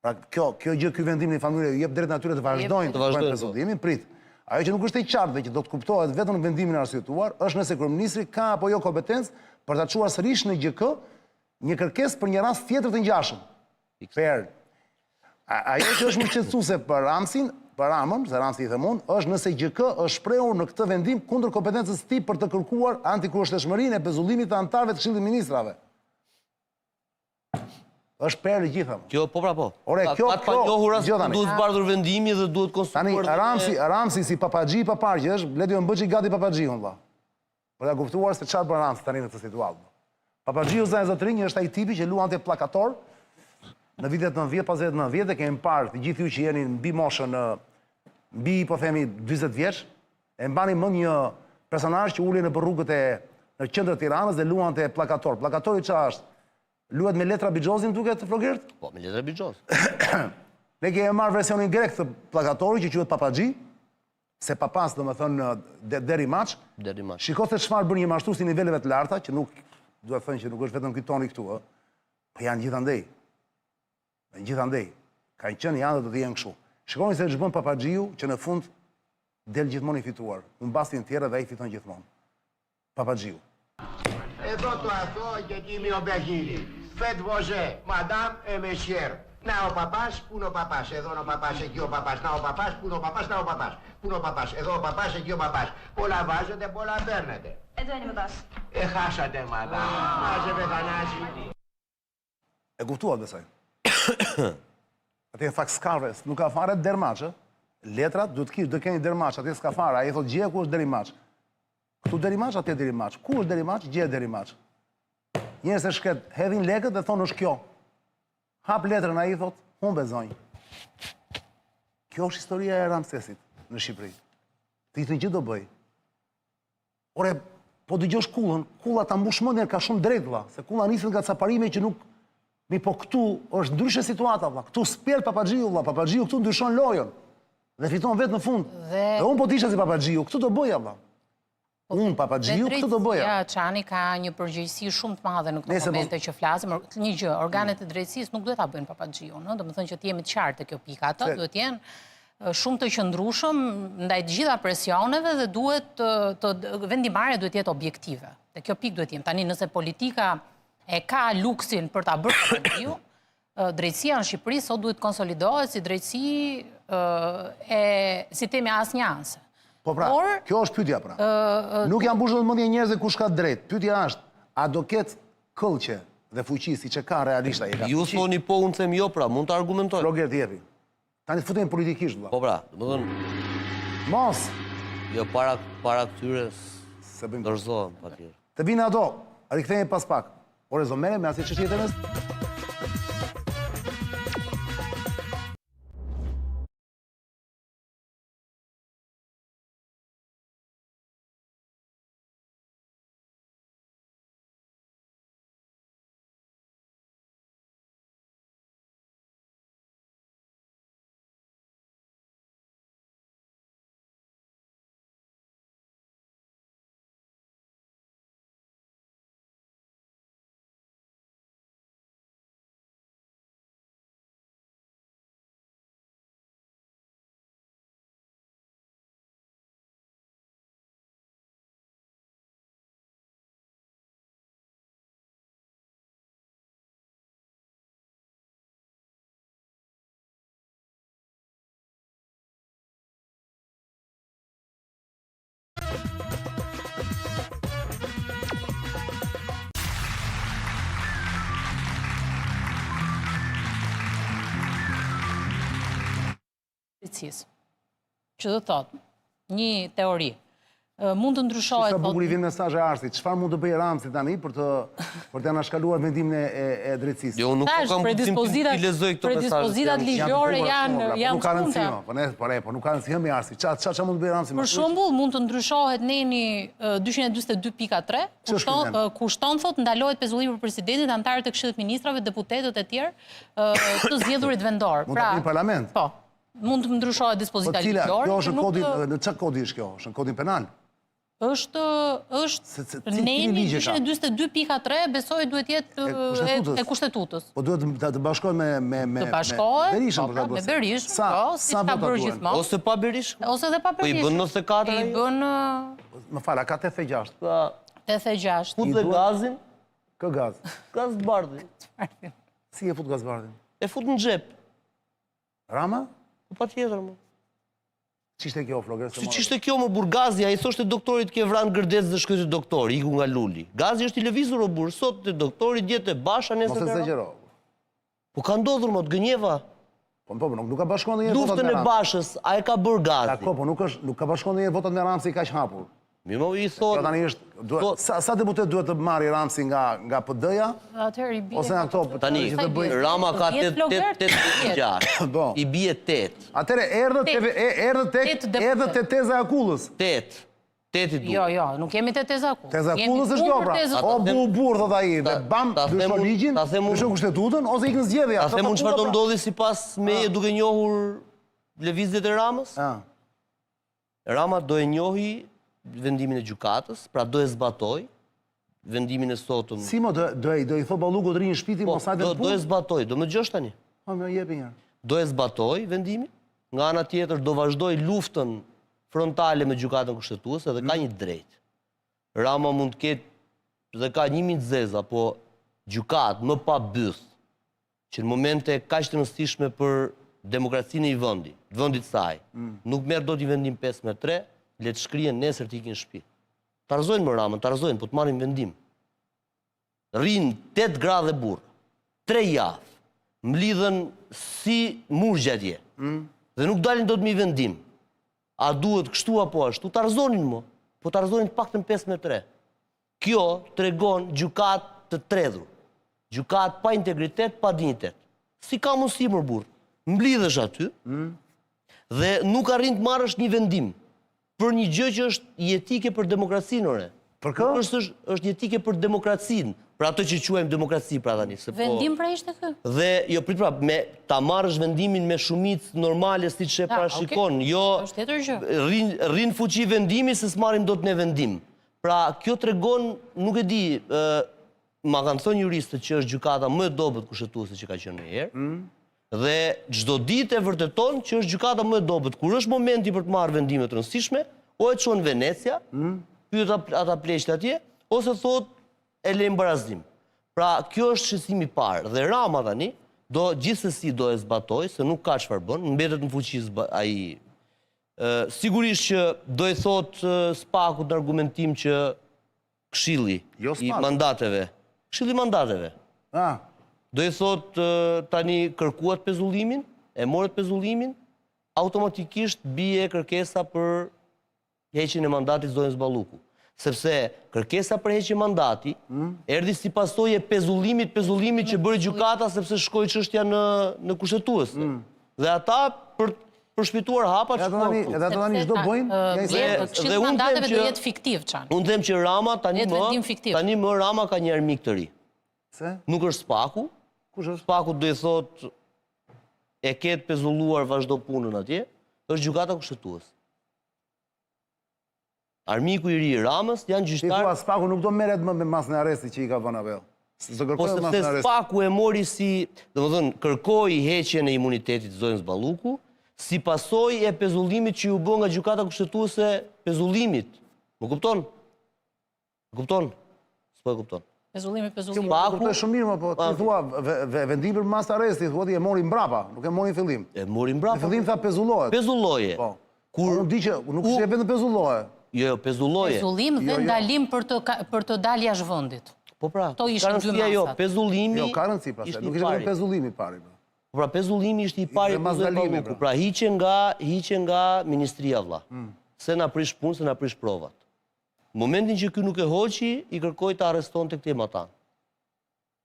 Pra kjo kjo gjë ky vendim në një farë mënyre u jep drejtën atyre të vazhdojnë të vazhdojnë po. pezullimin, prit. Ajo që nuk është e qartë dhe që do të kuptohet vetëm në vendimin e arsyetuar është nëse kryeministri ka apo jo kompetencë për ta çuar sërish në GJK një kërkesë për një rast tjetër të ngjashëm. Per. Ajo që është më shqetësuese për Ramsin, për Ramën, se Ramsi i them unë, është nëse GJK është shprehur në këtë vendim kundër kompetencës së tij për të kërkuar antikushtetutshmërinë e pezullimit të anëtarëve të Këshillit të Ministrave. Është perlë e gjitha. Kjo po pra po. Ore, kjo kjo panjohura duhet zbardhur vendimi dhe duhet konsultuar. Tani Ramsi, Ramsi si papaxhi i paparë që është, le të më bëj gati papaxhiun vëlla. Për ta kuptuar se çfarë bën Ramsi tani në këtë situatë. Papaxhiu zonja zotërinj është ai tipi që luante pllakator në vitet 90, pas vitet 90 e kemi parë të gjithë ju që jeni mbi moshën mbi po themi 40 vjeç, e mbani mend një personazh që ulej nëpër rrugët e në qendër të Tiranës dhe luante pllakator. Pllakatori çfarë është? Luhet me letra bixhozi më duket Flogert? Po, me letra bixhoz. Ne kemi marrë versionin grek të pllakatorit që quhet papaxhi, se papas domethënë derri maç. Derri maç. Shiko se çfarë bën një mashtrues i niveleve të larta, që nuk duhet thënë që nuk është vetëm ky Toni këtu, ë. Po janë gjithandej. Janë gjithandej. Kanë qenë janë dhe do të jenë kështu. Shikoni se ç'bën papaxhiu që në fund del gjithmonë i fituar. Humbasin të tjerë dhe ai fiton gjithmonë. Papaxhiu. Εδώ το αθώο και τίμιο παιχνίδι. Faites vos jeux, madame et messieurs. Να ο παπάς, πού είναι ο παπάς, εδώ είναι ο παπάς, εκεί ο παπάς, να ο παπάς, πού είναι ο παπάς, να ο παπάς, πού είναι ο παπάς, εδώ ο παπάς, εκεί ο παπάς. Πολλά βάζετε, πολλά παίρνετε. Εδώ είναι μπαμπάς. Ε, χάσατε, μαδάμ. Μάζευε, Θανάση. E kuptuat besoj. Atje në fakt s'ka res, nuk ka fare dermaç, ë? Letrat duhet të kish, do keni dermaç, atje s'ka fare. Ai thotë gjeje ku është dermaç. Këtu dermaç, atje dermaç. Ku është dermaç? Gjeje dermaç. Njerëz të shkretë hedhin lekët dhe thonë është kjo. Hap letrën ai thotë, humbe zonjë. Kjo është historia e Ramsesit në Shqipëri. Të njëjtën gjë do bëj. Ore, po dëgjosh kullën, kulla ta mbush mendjen ka shumë drejt vlla, se kulla niset nga ca parime që nuk Mirëpo këtu është ndryshe situata vlla. Këtu s'pjell papaxhiu vlla, papaxhiu këtu ndryshon lojën dhe fiton vetë në fund. Dhe dhe unë po të isha si papaxhiu, këtu do bëja vlla. Po, Unë papaxhiu këtë do bëja. Drejtësia, Çani ka një përgjegjësi shumë të madhe në këto momente që flasim. Një gjë, organet e drejtësisë nuk duhet ta bëjnë papaxhiun, ëh, domethënë që të jemi të qartë te kjo pikë. Ata duhet të jenë shumë të qëndrueshëm ndaj të gjitha presioneve dhe duhet të vendimmarrja duhet të jetë objektive. Te kjo pikë duhet të jemi. Tani nëse politika e ka luksin për ta bërë papaxhiun, Drejtësia në Shqipëri sot duhet të konsolidohet si drejtësi e si themi asnjanëse. Po pra, kjo është pyetja pra. Nuk ia mbush dot mendjen njerëzve kush ka drejt. Pyetja është, a do ketë këllqe dhe fuqi siç e ka realisht ai e ka Ju thoni po, unë them jo pra, mund të argumentoj. Flogert jepi. Tani të futemi politikisht vëlla. Po pra, domethënë Mos. Jo para para këtyre s'e bëjmë. Dorëzohem patjetër. Të vinë ato, rikthehemi pas pak. Ore s'do merrem me asnjë çështje tjetër. Drejtësisë. Që do të thotë, një teori. Mund të ndryshohet... Sa bukur i vjen mesazh e Arsit, çfarë mund të bëjë Ramsi tani për të për të anashkaluar vendimin e e, e drejtësisë? Jo, nuk po kam guxim t'i lexoj këto mesazhe. Predispozitat ligjore janë janë nuk ka rëndësi, po ne po po nuk ka rëndësi më Arsi. Ça ça ça mund të bëjë Ramsi? Për shembull, mund të ndryshohet neni 242.3, kushton kushton thotë ndalohet pezullimi për presidentin, anëtarët e Këshillit të Ministrave, deputetët e tjerë, të zgjedhurit vendor. Mund ta pra, parlament. Po. Mund të ndryshohet dispozita po ligjore. Kjo është kodi, në çfarë kodi është kjo? Është në kodin penal. Është është neni 242.3, besoj duhet jetë e kushtetutës. Po duhet të bashkohet me me me të bashkohet Berishën po, pra, me Berishën, po, si ka bërë gjithmonë. Ose pa Berishën. Ose edhe pa Berishën. Po i bën 94. I bën Më fal, a ka 86? 86. Fut dhe gazin? Kë gaz? Gaz Bardhin. Si e fut Gaz Bardhin? E fut në xhep. Rama? Po patjetër mo. Ç'ishte kjo Flogert? Si ç'ishte kjo mo burrë Gazi, ai thoshte doktorit ke vra në Gërdec dhe shkoi te doktori, iku nga Luli. Gazi është i lëvizur o burrë, sot te doktori, dje te Basha, nesër te Mos e zgjero. Po ka ndodhur mo, të gënjeva. Po po, nuk, nuk ka bashkuar ndonjëherë votat me Luftën e Bashës, a e ka bërë Gazi? Dakord, po nuk është, nuk ka bashkuar ndonjëherë votat me Ramsin kaq hapur. Mirë, mo i thotë. Kjo tani është, duhet, sa, sa deputet duhet të marrë Ramsi nga nga PD-ja? Atëherë i bie. Ose nga këto tani që të bëjë. Rama ka 8 8 8 6. Po. I bie 8. Atëherë erdhët te erdhët tek erdhët te teza e kullës. 8. 8 i duhet. Jo, jo, nuk jemi te teza e kullës. Teza e kullës është kjo pra. O bu burrë thot ai dhe bam, ndryshon ligjin, ndryshon kushtetutën ose ikën zgjedhja. Ta them unë çfarë do pra. ndodhi sipas meje ah. duke njohur lëvizjet e Ramës? Ah. Rama do e njohi vendimin e gjykatës, pra do e zbatojë vendimin e sotëm. Si mo, do, do, do i thotë Ballukut rri në shpi ti, po, mos hajde do, do e zbatojë, do më dëgjosh tani? Po, më jepi një. Do e zbatojë vendimin, nga ana tjetër do vazhdojë luftën frontale me gjykatën kushtetuese dhe ka mm. një drejtë. Rama mund të ketë dhe ka një mijë të zeza, po gjykatë më pa bythë, që në momente kaq të rëndësishme për demokracinë e një vendi, të vendit të saj, mm. nuk merr dot një vendim 5 me 3, le të shkrihen nesër të ikin në shtëpi. Ta rrëzojnë më Ramën, ta rrëzojnë, po të marrin vendim. Rrinë 8 gra dhe burra, 3 javë, mblidhen si murgj atje. Mm. Dhe nuk dalin dot me vendim. A duhet kështu apo ashtu, ta rrëzonin mo, po ta rrëzonin të paktën 5 me 3. Kjo tregon gjykatë të tredhur, gjykatë pa integritet, pa dinjitet. Si ka mundësi mor burrë? Mblidhesh aty mm. dhe nuk arrin të marrësh një vendim për një gjë që është jetike për demokracinë, ore. Për kë? Është, është, është jetike për demokracinë, për atë që quajmë demokraci pra tani. Se po, vendim pra ishte ky? Dhe, jo, prit pra, me, ta marrësh vendimin me shumicë normale siç e parashikon, jo, është tjetër gjë. Rri në, rri në fuqi vendimi se s'marrim dot ne vendim. Pra, kjo tregon, nuk e di, ma kanë thënë juristët që është gjykata më e dobët kushtetuese që ka qenë ndonjëherë. Mm. Dhe çdo ditë e vërteton që është gjykata më e dobët. Kur është momenti për të marrë vendime të rëndësishme, o e çon Venecia, mm. pyet ata pleqtë atje, ose thotë e lejmë barazim. Pra, kjo është shqetësimi i parë dhe Rama tani do gjithsesi do e zbatojë se nuk ka çfarë bën, mbetet në fuqi ai sigurisht që do i thotë SPAK-ut në argumentim që Këshilli jo i mandateve. Këshilli i mandateve. Ah. Do i thotë tani kërkuat pezullimin, e morët pezullimin, automatikisht bie kërkesa për heqjen e mandatit zonjës Balluku. Sepse kërkesa për heqje mandati mm. erdhi si pasojë e pezullimit, pezullimit që bëri gjykata sepse shkoi çështja në në kushtetuese. Mm. Dhe ata për përshpejtuar hapat që tani, edhe ata tani ç'do bëjnë, ja dhe, dhe unë them që do jetë fiktiv çan. Unë them që Rama tani më tani më Rama ka një armik të ri. Pse? Nuk është Spaku. Kush është? Spaku do i thotë e ke të pezulluar vazhdo punën atje, është gjykata kushtetuese. Armiku i ri i Ramës janë gjyqtarë. Ti thua Spaku nuk do merret më me masën e arrestit që i ka vënë apo jo? S'do po kërkojë masën e arrestit. Po Spaku e mori si, domethënë, kërkoi heqjen e imunitetit zonjës Balluku, si pasojë e pezullimit që iu bë nga gjykata kushtetuese pezullimit. Më kupton? E kupton? S'po e kupton. Pezullimi, pezullimi. Spaku... Kuptoj shumë mirë, më po, ti thua, vendim për masë arresti, thua ti e mori mbrapa, nuk e mori në fillim. E mori mbrapa. Në fillim tha pezullohet. Pezulloje. Po. Kur... Po, unë di që nuk ishte vetëm pezulloje. Jo, jo, pezulloje. Pezullim dhe jo, jo. ndalim për të, për të dalë jashtë vendit. Po pra, Këto ishin dy masat. Jo, pezullimi... Jo, ka rëndësi, pra, nuk ishte vetëm pezullimi i pari. Pra. Po pra, pezullimi ishte i pari për ndalimi, pra. pra hiqe nga, hiqe nga ministria, vlla. Mm. Se na prish punë, se na prish provat. Në momentin që ky nuk e hoqi, i kërkoi ta arrestonte këtej matanë.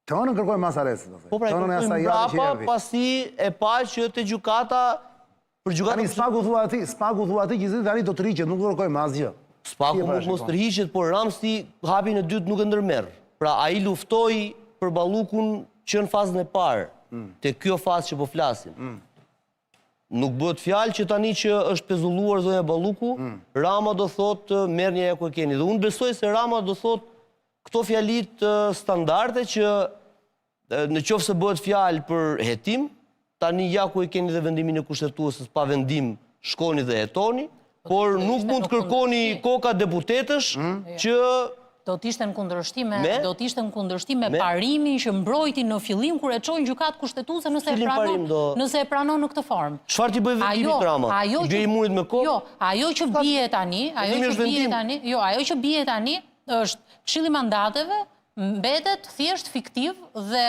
Të hënën kërkoi masë arresti, do të Po pra, i kërkoi mbrapa, pasi e pa që te gjykata për gjykata Tani Spaku thua ti, Spaku thua ti gjithsesi tani do tërhiqet, nuk kërkoi më asgjë. Spaku mund mos tërhiqet, por Ramsi hapin e dytë nuk e ndërmerr. Pra ai luftoi për Ballukun që në fazën e parë, mm. te kjo fazë që po flasim. Mm. Nuk bëhet fjalë që tani që është pezulluar zonja Balluku, mm. Rama do thotë merrni ja ku e keni. Dhe unë besoj se Rama do thotë këto fjalitë standarde që në qoftë se bëhet fjalë për hetim, tani ja ku e keni dhe vendimin e kushtetueses pa vendim, shkoni dhe hetoni, po, por nuk mund të kërkoni koka deputetësh mm. që Do të ishte në kundërshtim me, do të ishte në kundërshtim me parimin që mbrojti në fillim kur e çoi në gjykatë kushtetuese nëse e pranon, nëse e pranon në këtë formë. Çfarë t'i bëjë vendimit Rama? Ajo që bie murit me kokë? Jo, ajo që bie tani, ajo që bie tani, jo, ajo që bie tani është Këshilli i Mandateve mbetet thjesht fiktiv dhe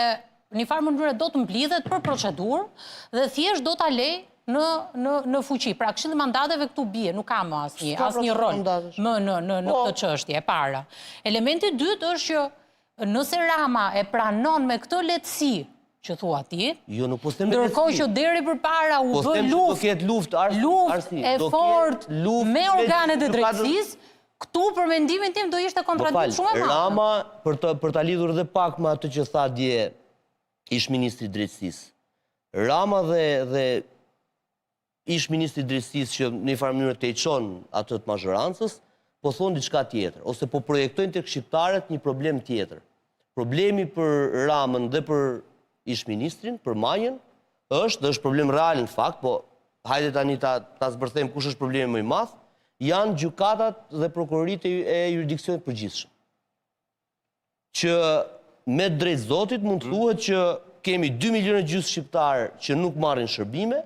në një farë mënyre do të mblidhet për procedurë dhe thjesht do ta lejë në në në fuqi. Pra Këshilli i Mandateve këtu bie, nuk ka më asnjë asnjë rol më në në në po. këtë çështje e para. Elementi i dytë është që nëse Rama e pranon me këtë lehtësi që thua ti, jo, nuk po them ndërkohë që deri përpara u po bë luftë, do luftë, arsi, luftë e fortë me organet e drejtësisë, këtu për mendimin tim do ishte kontradiktë shumë e madhe. Rama për të për ta lidhur edhe pak me atë që tha dje ish ministri i drejtësisë. Rama dhe dhe ish ministri i drejtësisë që në një farë mënyrë tejçon atë të mazhorancës, po thonë diçka tjetër ose po projektojnë tek shqiptarët një problem tjetër. Problemi për Ramën dhe për ish ministrin, për Manjën, është dhe është problem real në fakt, po hajde tani ta ta zbërthejmë kush është problemi më i madh, janë gjykatat dhe prokuroritë e juridiksionit të përgjithshëm. që me drejt Zotit mund të mm. thuhet që kemi 2 milionë e gjysë shqiptarë që nuk marrin shërbime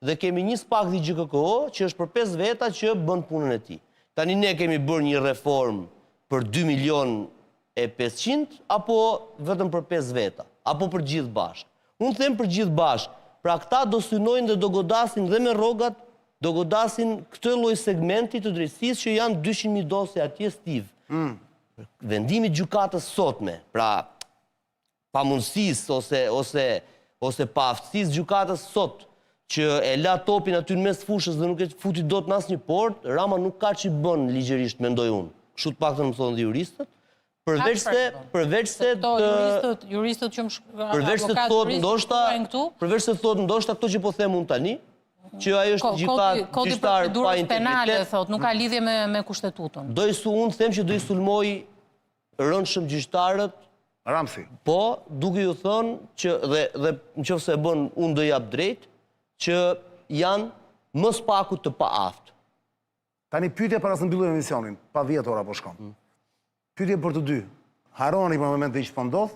dhe kemi një SPAK dhe GJKKO që është për 5 veta që bën punën e tij. Tani ne kemi bërë një reformë për 2 milionë e 500 apo vetëm për 5 veta, apo për gjithë bashkë. Unë them për gjithë bashkë, pra këta do synojnë dhe do godasin dhe me rrogat, do godasin këtë lloj segmenti të drejtësisë që janë 200.000 dosje atje Steve. Mm. Vendimi i gjykatës sotme, pra pamundësisë ose ose ose paaftësisë gjykatës sot që e la topin aty në mes fushës dhe nuk e futi dot në asnjë portë, Rama nuk ka ç'i bën ligjërisht, mendoj unë. Kështu të paktën më thonë dhe juristët. Përveç se përveç se të juristët, juristët që më përveç se thotë ndoshta përveç se thotë ndoshta këto që po them unë tani, mhm. Që ajo është gjykatë Kodi gjyqtar pa procedurës penale, integritet. thotë, nuk ka lidhje me, me kushtetutën. Do i su unë them që do i sulmoj rëndshëm gjyqtarët, Ramsi. po, duke ju thënë që dhe dhe nëse e bën unë do jap drejt që janë më së paku të paaftë. Tani pyetje para se mbyllim emisionin, pa 10 ora po shkon. Pyetje për të dy. Harroni për momentin që po ndodh,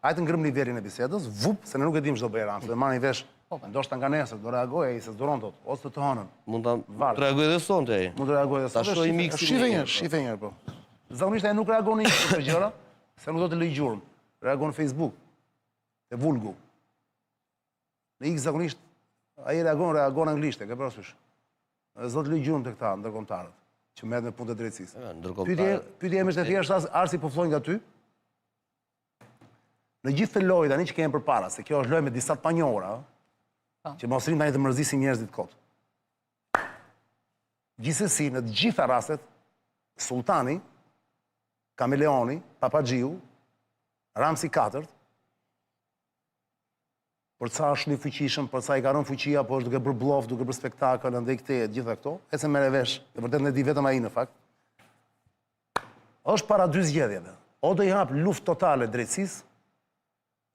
hajde të ngrëm nivelin e bisedës, vup, se ne nuk e dim ç'do bëjë Ramsi, do marrin vesh. Ndoshta nga nesër do reagojë ai se s'duron dot, ose të hënën. Mund ta Varet. të reagoj edhe sonte ai. Mund të reagojë edhe Ta sot. shohim Shife- miksin Shife e një, një, po. shife një, po. Zakonisht ai nuk reagon në këto gjëra, se nuk do të lëj gjurmë. Reagon në Facebook, te vulgu. Në X zakonisht ai reagon, reagon anglisht, e ke parasysh. Dhe s'do të lëj gjurmë te këta ndërkombëtarët që merren me punë të drejtësisë. E, ndërkombëtarët. Pyetje, pyetja ime është e thjeshtë, as- Arsi po filloj nga ty. Në gjithë të lojë tani që kemi përpara, se kjo është lojë me disa të panjohura, ë, Po. që mos rrim tani të mërzisin njerëzit kot. Gjithsesi, në të gjitha rastet, Sultani, Kameleoni, Papaxhiu, Ramsi IV, për ca është shumë i fuqishëm, për ca i ka rënë fuqia, po është duke bërë bluff, duke bërë spektakël, andej këtej, e të gjitha këto, e se merre vesh, e vërtet ne di vetëm ai në fakt. Është para dy zgjedhjeve. O do i hap luftë totale drejtësisë,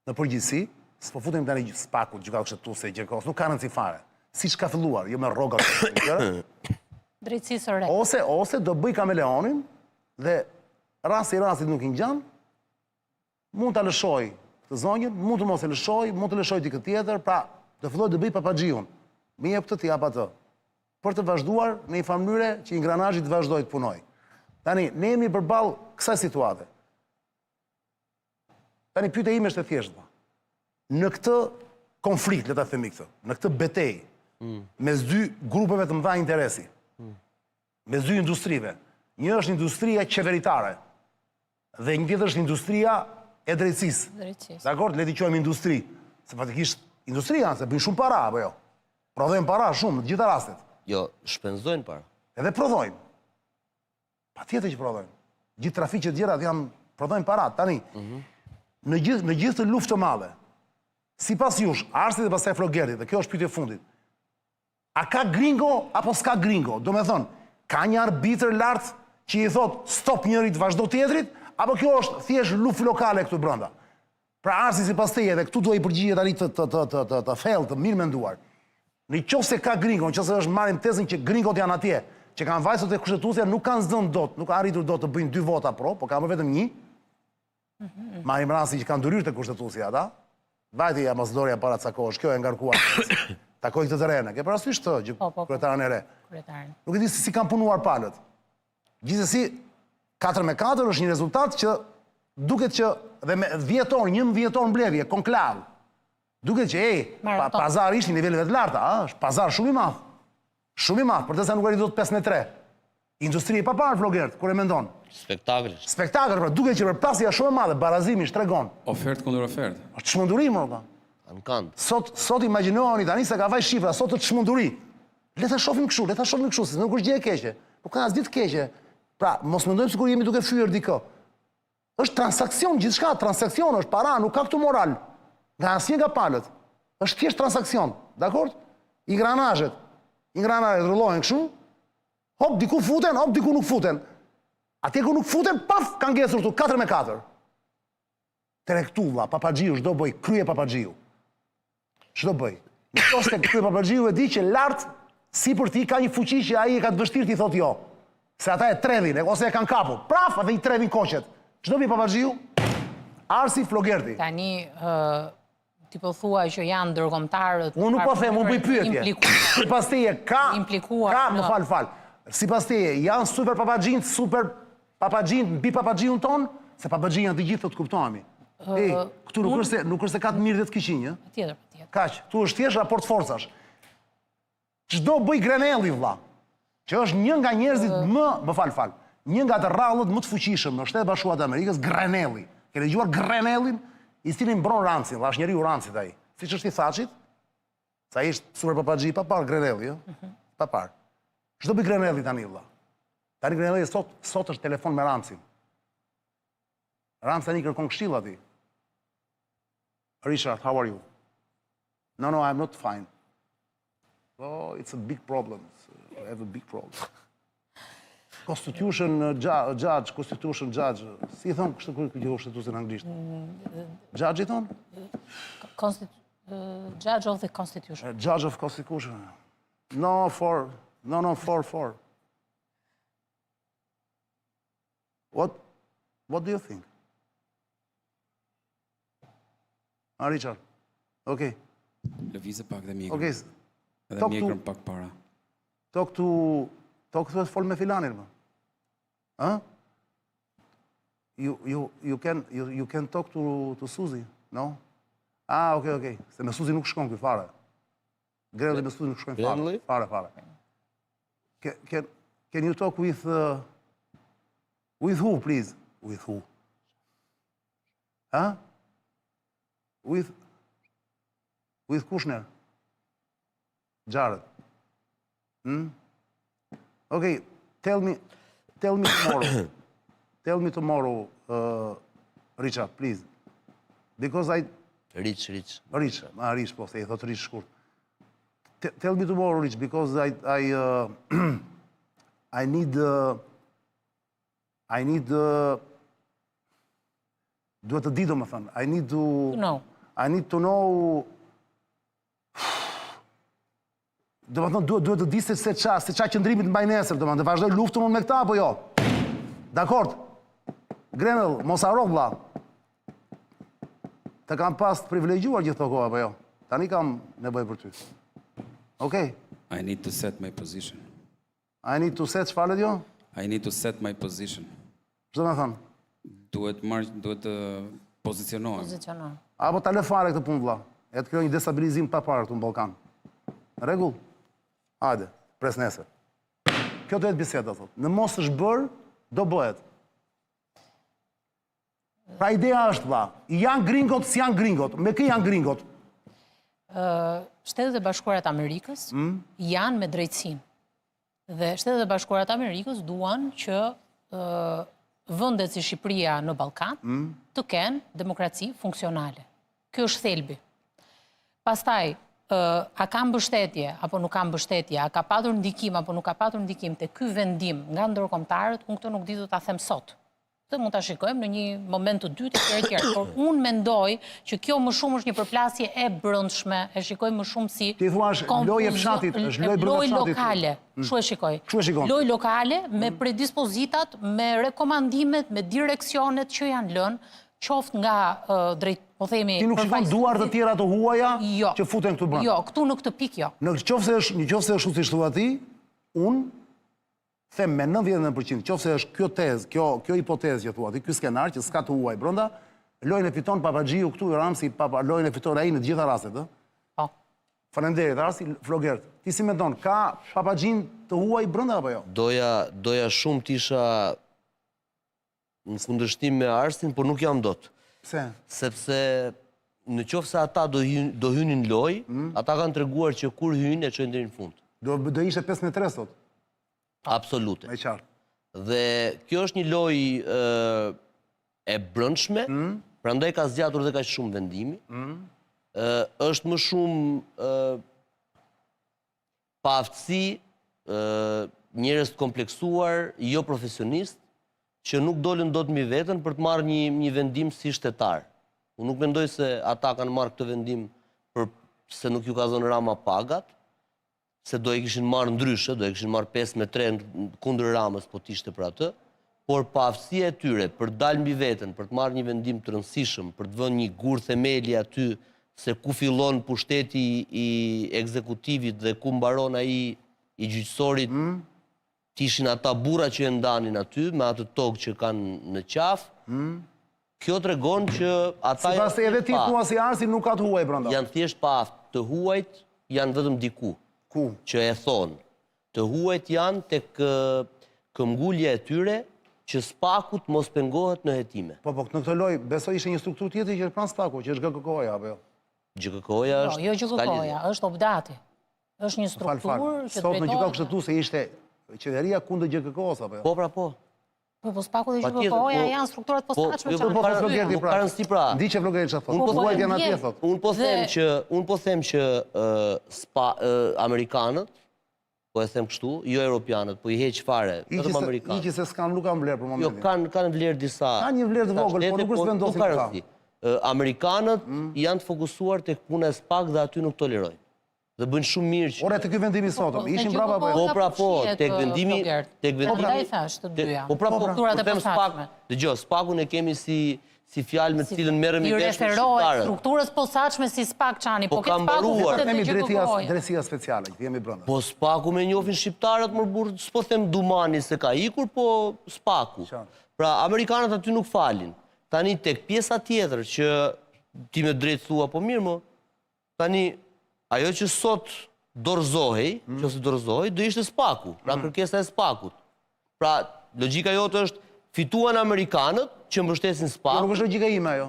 në përgjithësi, s'po futemi tani SPAK-ut, gjykata kushtetuese, GJKKO-s, nuk ka rëndësi fare. Siç ka filluar, jo me rroga të gjëra, Drejtësisë së re. ose ose do bëj kameleonin dhe rasti i rastit nuk i ngjan, mund ta lëshoj këtë zonjën, mund të mos e lëshoj, mund të lëshoj dikë tjetër, pra do filloj të bëj papaxhiun. Më jep këtë, ti jap atë. Për të vazhduar në një farë mënyre që ingranazhi të vazhdojë të punojë. Tani ne jemi përballë kësaj situate. Tani pyetja ime është e thjeshtë. vlla. Në këtë konflikt, le ta themi këtë, në këtë betejë mes dy grupeve të mëdha interesi, mes dy industrive. Një është industria qeveritare dhe një tjetër është industria e drejtësisë. Drejtësisë. Dakor, le t'i quajmë industri, se faktikisht industri janë, se bëjnë shumë para apo jo. Prodhojnë para shumë në të gjitha rastet. Jo, shpenzojnë para. Edhe prodhojnë. Patjetër që prodhojnë. Gjithë trafiqet tjera janë prodhojnë para. Tani, në gjithë në gjithë të luftë të madhe, sipas jush, Arsit dhe pastaj Flogertit, dhe kjo është pyetje e fundit. A ka gringo apo s'ka gringo? Do me thënë, ka një arbitër lart që i thot stop njërit, vazhdo tjetrit, apo kjo është thjesht luftë lokale këtu brenda? Pra Arsi sipas teje dhe këtu dua i përgjigje tani të të të të të, të thellë, të mirë menduar. Në qoftë se ka gringo, në qoftë se është marrim tezën që gringot janë atje, që kanë vajtur te kushtetuesja nuk kanë zënë dot, nuk kanë arritur dot të bëjnë dy vota pro, po kanë bërë vetëm një. Marrim rastin që kanë ndërhyrë te kushtetuesja ata. Vajti ambasadorja para ca kohësh, kjo e ngarkuar. Takoi këtë të renë. Ke parasysh këtë që Po, po, po. kryetaren e re. Kryetarin. Nuk e di se si kanë punuar palët. Gjithsesi 4 me 4 është një rezultat që duket që dhe me 10 orë, 11 orë mbledhje, konklav. Duket që ej, pa, Maraton. pazar ishte në niveleve të larta, a? Është pazar shumë i madh. Shumë i madh, përderisa nuk arrit dot 5 me 3. Industri e paparë Flogert, kur e mendon. Spektakël është. Spektakël, pra duket që përplasja është shumë e madhe, barazimi shtregon. Ofertë kundër ofertë. Është çmenduri më valla. Ankand. Sot sot imagjinoheni tani se ka vaj shifra, sot është çmenduri. Le ta shohim kështu, le ta shohim kështu, se nuk është gjë e keqe. Nuk ka asgjë të keqe. Pra, mos mendojmë sikur jemi duke fyer dikë. Është transaksion gjithçka, transaksion është para, nuk ka këtu moral. Nga asnjë nga palët. Është thjesht transaksion, dakor? Ingranazhet. Ingranazhet rrullohen kështu. Hop diku futen, hop diku nuk futen. Atje ku nuk futen, paf, kanë ngecur këtu 4 me 4. Terektulla, papaxhiu, ç'do bëj, krye papaxhiu. Ç'do bëj? Në qoftë se krye papaxhiu e di që lart sipër tij ka një fuqi që ai e ka të vështirë t'i thotë jo. Se ata e tredhin, e- ose e kanë kapur. Praf, atë i tredhin koqet. Ç'do bëj papaxhiu? Arsi Flogerti. Tani, ë, ti po thua që janë ndërkombëtarët. Unë nuk po them, unë bëj pyetje. Implikuar. Sipas teje ka Implikuar Ka, më në- fal, fal. Sipas teje janë super papaxhinj, super papaxhinj mbi papaxhiun ton, se papaxhinj janë të gjithë të kuptohemi. Ej, këtu nuk është se nuk është se ka të mirë dhe të keqinj, ë? Patjetër, patjetër. Kaq, këtu është thjesht raport forcash. Çdo bëj Grenelli vlla, që është një nga njerëzit më, më fal, fal, një nga të rrallët më të fuqishëm në Shtetet e Bashkuara të Amerikës, Grenelli. Ke dëgjuar Grenellin, i cili mbron Ramsin, vlla, është njeriu i Ramsit ai. Siç është i Thaçit, sa ai është super papaxhi pa parë Grenelli, ë? Pa parë. Ç'do bëj Grenelli tani vlla? Tani Grenelli sot sot është telefon me Ramsin. Ramsi tani kërkon këshill aty. Richard, how are you? No, no, I'm not fine. Oh, it's a big problem. I have a big problem. Constitution uh, judge, constitution judge. Si i thonë kështu kur kjo kushtetuese në anglisht? Mm, judge i thonë? Uh, judge of the Constitution. Uh, judge of Constitution. No, for, no, no, for, for. What, what do you think? A, Richard. Okej. Lëvize pak dhe mjekrën. Okej. Dhe mjekrën pak para. Talk to... Talk to fol me filanin, më. Ë? You, you, you, can, you, you can talk to, to Suzy, no? Ah, okej, okej. Se me Suzy nuk shkon ky fare. Grenelli me Suzy nuk shkojnë fare. Fare, fare. Can, can, can you talk with... Uh, with who, please? With who? Ha? With with Kushner. Jared. Hmm? Okay, tell me tell me tomorrow. tell me tomorrow, uh, Richard, please. Because I Rich, Rich. Rich, ma Rich, po, se i thot Rich shkurt. Tell me tomorrow, Rich, because I I uh, I need uh, I need uh, duhet të di domethënë. I need to know. I need to know Domethënë duhet duhet të di se se ça, se ça qëndrimi të mbaj nesër, domethënë të vazhdoj luftën unë me këta apo jo. Dakord. Grenell, mos harro vlla. Të kam pas të privilegjuar gjithë këto kohë apo jo. Tani kam nevojë për ty. Okej. I need to set my position. I need to set çfarë jo? I need to set my position. Ç'do me thënë? Duhet marr, duhet të pozicionohem. Pozicionohem. Apo ta lë fare këtë punë vlla. E të krijoj një destabilizim pa parë këtu në Ballkan. Në rregull? Hajde, pres nesër. Kjo do jetë biseda thotë. Në mos është bërë, do bëhet. Pra ideja është vlla, janë gringot, s'janë gringot. Me kë janë gringot? Shtetet e Bashkuara të Amerikës mm? janë me drejtësinë. Dhe Shtetet e Bashkuara të Amerikës duan që vendet si Shqipëria në Ballkan mm? të kenë demokraci funksionale. Kjo është thelbi. Pastaj, a ka mbështetje apo nuk ka mbështetje, a ka patur ndikim apo nuk ka patur ndikim te ky vendim nga ndërkombëtarët, unë këtë nuk di dot ta them sot. Këtë mund ta shikojmë në një moment të dytë etj etj. Por unë mendoj që kjo më shumë është një përplasje e brendshme, e shikoj më shumë si Ti thua është lojë e fshatit, është lojë brenda fshatit. Lojë lokale, mm. kështu e shikoj. Kështu e shikon. Lojë lokale me mm. predispozitat, me rekomandimet, me direksionet që janë lënë, qoftë nga drejt, po themi, Ti nuk shikon duar të tjera të huaja jo. që futen këtu brenda. Jo, këtu në këtë pikë jo. Në qoftë se është, në qoftë se është siç thua ti, unë Them me 99 për qind, qoftë se është kjo tezë, kjo kjo hipotezë që thua ti, ky skenar që s'ka të huaj brenda, lojën e fiton papaxhiu këtu, Ramsi, papa, lojën e fiton ai në të gjitha rastet, ë? Po. Faleminderit, Arsi Flogert. Ti si mendon, ka papaxhinj të huaj brenda apo jo? Doja, doja shumë të isha në kundërshtim me Arsin, por nuk jam dot. Pse? Sepse në qoftë se ata do hyn, do hynin në lojë, mm. ata kanë treguar që kur hyjnë e çojnë deri në fund. Do do ishte 5 me 3 sot. Absolute. E qartë. Dhe kjo është një lojë e brendshme, mm. prandaj ka zgjatur dhe kaq shumë vendimi. Mm. Ë është më shumë ë paaftësi, njerëz të kompleksuar, jo profesionistë, që nuk dolën dot mbi veten për të marrë një një vendim si shtetar. Unë nuk mendoj se ata kanë marrë këtë vendim për se nuk ju ka dhënë Rama pagat, se do e kishin marrë ndryshe, do e kishin marrë 5 me 3 kundër Ramës, po të ishte për atë, por paaftësia e tyre për të dalë mbi veten, për të marrë një vendim të rëndësishëm, për të vënë një gur themeli aty se ku fillon pushteti i ekzekutivit dhe ku mbaron ai i gjyqësorit, mm. të ishin ata burra që e ndanin aty me atë togë që kanë në qafë. Mm. Kjo tregon që ata janë Sipas edhe ti thua si Arsi nuk ka të huaj brenda. Janë thjesht paaftë, të huajt janë vetëm diku. Ku? Që e thonë. Të huajt janë tek këmbgulja e tyre që SPAK-u të mos pengohet në hetime. Po, po, në këtë lojë, besoj ishte një strukturë tjetër që është pranë SPAK-ut, që është GKK-ja, apo jo? GKK-ja jo, është... Jo, GKK-ja, është OPDAT-i. Është një strukturë që drejtohet... Sot në Gjykatën Kushtetuese ishte qeveria kundër GKK-së, apo jo? Po, pra, po. Po, po SPAK-u dhe GJKKO-ja po, janë strukturat po, posaçme jo, që po, po, Flogerti pra. Ka rëndësi pra. Ndiqe Flogerti çfarë thotë. Po, po, janë atje thotë. Unë po them që unë po them që spa amerikanët po e them kështu, jo europianët, po i heq fare, vetëm amerikanët. Iqi se s'kan nuk kanë vlerë për momentin. Jo, kanë kanë vlerë disa. Kanë një vlerë të vogël, po nuk është vendosin këta. Amerikanët mm. janë të fokusuar tek puna e SPAK dhe aty nuk tolerojnë. Dhe bëjnë shumë mirë që... Ore, te ky vendimi i sotëm, po, ishin brapa apo jo? Po pra po, tek vendimi... Tek vendimi... Po pra, i thashë të dyja. Po pra po, strukturat e posaçme. Dëgjo, SPAK-un e kemi si si fjalë me të cilën merremi vesh me shqiptarët. I referohet strukturës posaçme si SPAK Çani, po, po këtë SPAK-u futet në GJKKO. Drejtësia speciale, që jemi brenda. Po SPAK-u me njohin shqiptarët mor burrë, s'po them Dumani se ka ikur, po SPAK-u. Pra, amerikanët aty nuk falin. Tani tek pjesa tjetër që ti me drejtë thua, po mirë mo, Tani, ajo që sot dorëzohej, mm. që se dorëzohej, do ishte SPAK-u, pra mm. kërkesa e SPAK-ut. Pra, logjika jote është, fituan amerikanët që mbështesin SPAK-un. Jo, nuk është logjika ime ajo.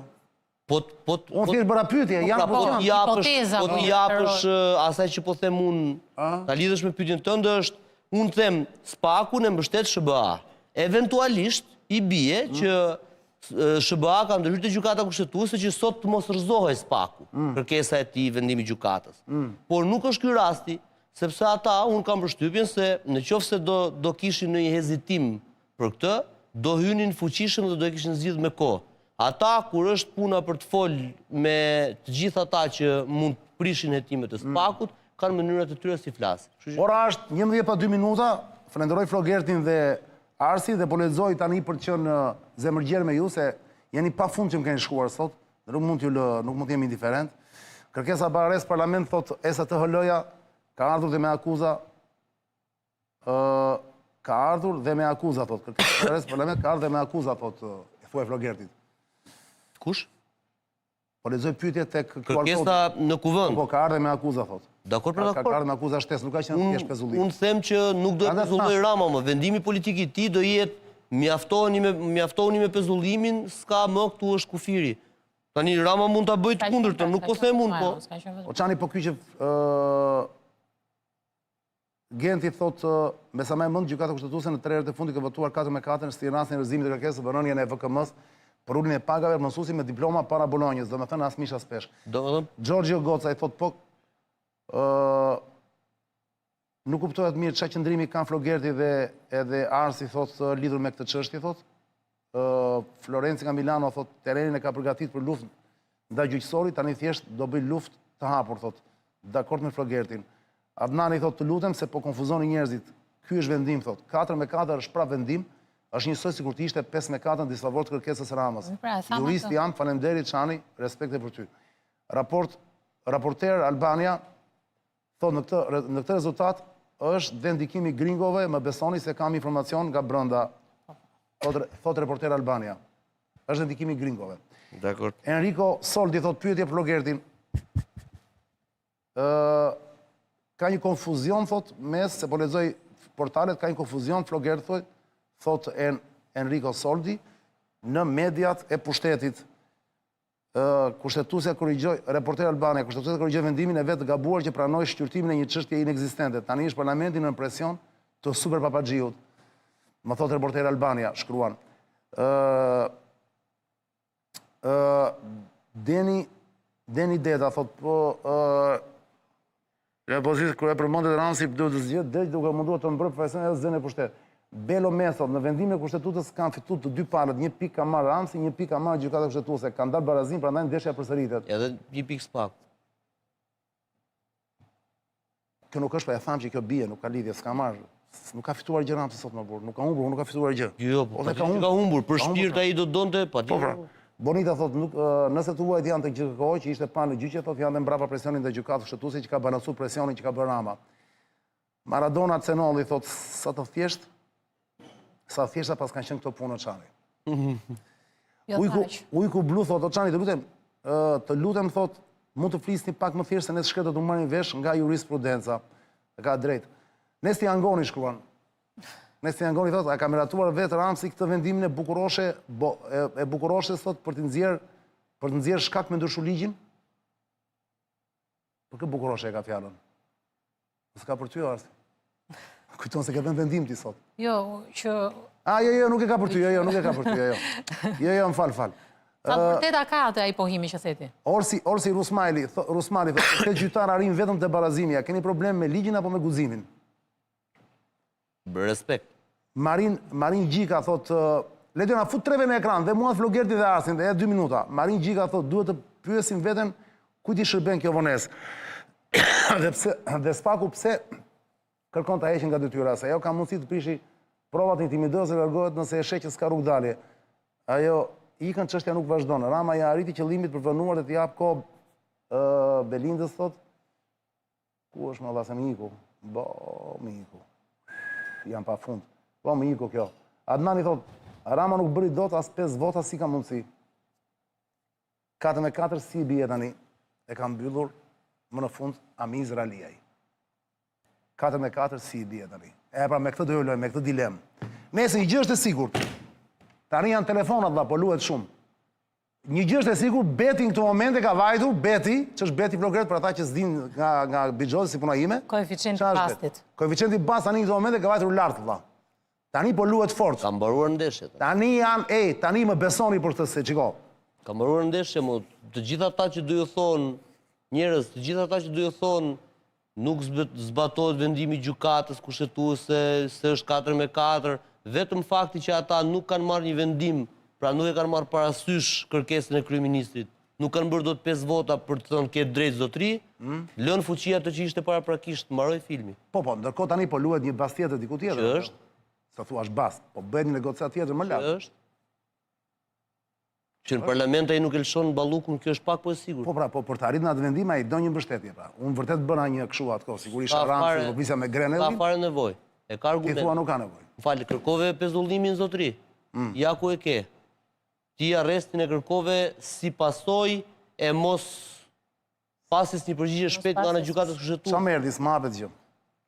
Po, po, unë po, thjesht bëra pyetje, po, janë pra, po t'i japësh, po t'i japësh asaj që po them unë, ta lidhësh me pyetjen tënde është, unë them SPAK-un e mbështet SHBA. Eventualisht i bie mm. që SHBA ka ndërhyrë te Gjykata Kushtetuese që sot të mos rrëzohej SPAK-u, mm. kërkesa e tij, vendimi i gjykatës. Mm. Por nuk është ky rasti, sepse ata unë kam përshtypjen se në qoftë se do do kishin ndonjë hezitim për këtë, do hynin fuqishëm dhe do e kishin zgjidhur me kohë. Ata kur është puna për të fol me të gjithë ata që mund të prishin hetimet e mm. SPAK-ut, kanë mënyrat e tyre si flasin. Ora është 11 pa 2 minuta, falenderoj Flogertin dhe Arsi dhe po lexoj tani për të qenë zemërgjerë me ju se jeni pa fund që më keni shkruar sot dhe nuk mund t'ju lë, nuk mund të jem indiferent. Kërkesa për arrest parlament thotë SATHL-ja ka ardhur dhe me akuza ë ka ardhur dhe me akuza thotë. Kërkesa për arrest parlament ka ardhur dhe me akuza thotë e thuaj Flogertit. Kush? Po lexoj pyetje tek QR Kërkesa në kuvend. Po, po, ka ardhur me akuza thotë. Dakord për dakord. Ka ardhur me akuza shtesë, nuk ka qenë thjesht pezullim. Unë them që nuk do e pezullojë Rama më. Vendimi politik i tij do jetë mjaftoheni me mjaftohuni me pezullimin, s'ka më këtu është kufiri. Tani Rama mund ta bëjë të kundërtën, nuk po them unë po. O Çani po ky që ë Genti thotë, me sa mbaj mend, Gjykata Kushtetuese në tre herët e fundit ka votuar 4 me 4 si rastin e rrëzimit të kërkesës për rënien e VKM-së për uljen e pagave për mësuesit me diploma para Bolonjës, domethënë as mish as peshk. Domethënë Giorgio Gocaj thotë po ë nuk kuptohet mirë çfarë qëndrimi kanë Flogerti dhe edhe Arsi thotë lidhur me këtë çështje thotë. Florenci nga Milano thotë terrenin e ka përgatit për luftë ndaj gjyqësorit, tani thjesht do bëj luftë të hapur thotë. Dakord me Flogertin. Adnani thotë të lutem se po konfuzoni njerëzit. Ky është vendim thotë. 4 me 4 është prapë vendim, është njësoj sikur të ishte 5 me 4 në disfavor të kërkesës së Ramës. Pra, Jurist jam, faleminderit Çani, respekte për ty. Raport Reporter Albania Thotë në këtë në këtë rezultat është dhe ndikimi i gringove, më besoni se kam informacion nga brenda. Thotë thotë Reporter Albania. Është dhe ndikimi i gringove. Dakord. Enrico Soldi thotë pyetje për Flogertin. Ë ka një konfuzion thotë mes se po lexoj portalet ka një konfuzion Flogert thotë thotë En, Enrico Soldi në mediat e pushtetit. Kushtetuesja korrigjoi, Reporter Albania, Kushtetuesja korrigjoi vendimin e vet të gabuar që pranoi shqyrtimin e një çështjeje inekzistente. Tani është parlamenti nën presion të super papaxhiut. Më thotë Reporter Albania, shkruan. Ë ë Deni Deni Deda thotë po ë Dhe opozitë kur e përmendet Ramsi duhet të zgjedh degj duke munduar të mbrojë përfaqësinë edhe zënë e pushtet. Belo Meso, në vendimin e Kushtetutës kanë fituar të dy palët, një pikë ka marrë Ramsi, një pikë ka marrë Gjykata Kushtetuese, kanë dalë barazim, prandaj ndeshja përsëritet. Edhe një pikë SPAK. Kjo nuk është, pa e thamë që kjo bie, nuk ka lidhje, s'ka marrë. Nuk ka fituar gjë Ramsi sot më burrë, nuk ka humbur, nuk ka fituar gjë. Jo, po ka humbur, ka humbur, për shpirt ai do donte, pa Po pra. Bonita thotë, nuk, nëse të huajt janë te GJKKO, që ishte pa në gjyqe, thotë janë dhe mbrapa presionin dhe gjykatës kushtetuese që ka balancu presionin që ka bërë Rama. Maradona Cenolli thotë, sa të thjesht, sa thjeshta paskan qenë këto punë Çani. Jo, ujku, ujku blu thotë, o Çani, të lutem, të lutem thotë, mund të flisni pak më thjesht se ne të shkretët nuk marrim vesh nga jurisprudenca. E ka drejt. Nesti Angoni shkruan. Nesti Angoni thotë, a ka miratuar vetë Ramsi këtë vendimin e bukuroshe, bo, e, e bukuroshes thotë për të nxjerr për të nxjerr shkak me ndryshu ligjin? Për kë bukuroshe e ka fjalën? S'ka për ty Arsi. Kujton se ke dhënë vendim ti sot. Jo, që... A, jo, jo, nuk e ka për ty, jo, jo, nuk e ka për ty, jo, jo. Jo, jo, më fal, fal. Sa të vërteta ka atë ai pohimi që the ti? Orsi, Orsi Rusmali, Rusmali, thotë, te gjyqtarë arrijnë vetëm te barazimi, a keni problem me ligjin apo me guximin? Respekt. Marin, Marin Gjika thotë, Lediona, fut treve në ekran, dhe mua Flogerti dhe Arsin, dhe e dy minuta. Marin Gjika thotë, duhet të pyesim veten kujt i shërben kjo vonesë. dhe pse, dhe SPAK-u pse kërkon ta heqin nga detyra, se ajo ka mundësi të prishi provat intimidojë ose largohet nëse e sheh që s'ka rrugëdalje. Ajo ikën çështja nuk vazhdon. Rama ia arriti qëllimit për vonuar dhe t'i japë kohë Belindës thotë Ku është më valla se më iku? Bo, më iku. Jam pa fund. Po, më iku kjo. Adnani thot, Rama nuk bëri dot as 5 vota si ka mundësi. 4 me 4 si i bie tani. E ka mbyllur më në fund Amiz Raliaj. 4 me 4 si i bie tani. E pra me këtë do ju lëmë, me këtë dilemë. Nëse një gjë është e sigurt. Tani janë telefonat vlla, po luhet shumë. Një gjë është e sigurt, Beti në këto momente ka vajtur, Beti, ç'është Beti Flogert për ata që s'dinë nga nga bixhozi si puna ime. Koeficienti i bastit. Koeficienti i bastit tani në këto momente ka vajtur lart vlla. Tani po luhet fort. Ka mbaruar ndeshja. Tani janë, ej, tani më besoni për këtë se shiko. Ka mbaruar ndeshja, mo, të gjithë ata që do ju thonë njerëz, të gjithë ata që do ju thonë Nuk zbatohet vendimi i Gjykatës Kushtetuese se është 4 me 4, vetëm fakti që ata nuk kanë marrë një vendim, pra nuk e kanë marrë parasysh kërkesën e kryeministrit, nuk kanë bërë dot 5 vota për të thënë ke drejtë zotëri, mm. lënë fuqi atë që ishte paraprakisht, mbaroi filmi. Po, po, ndërkohë tani po luhet një bast tjetër diku tjetër. Që është? Sa thua është bast, po bëhet një negociatë tjetër më lart. Që është? Që në parlament ai nuk e lëshon Ballukun, kjo është pak po e sigurt. Po pra, po për të arritur në atë vendim ai do një mbështetje pra. Unë vërtet bëra një kështu atë kohë, sigurisht Ramës, po flisja me Grenellin. Ka fare nevojë. E ka argument. Ti thua nuk ka nevojë. Më fal, kërkove pezullimin zotëri. Mm. Ja ku e ke. Ti arrestin e kërkove si pasojë e mos pasjes një përgjigje shpejt nga ana e gjykatës kushtetuese. Ça më erdhi, s'më hapet gjë.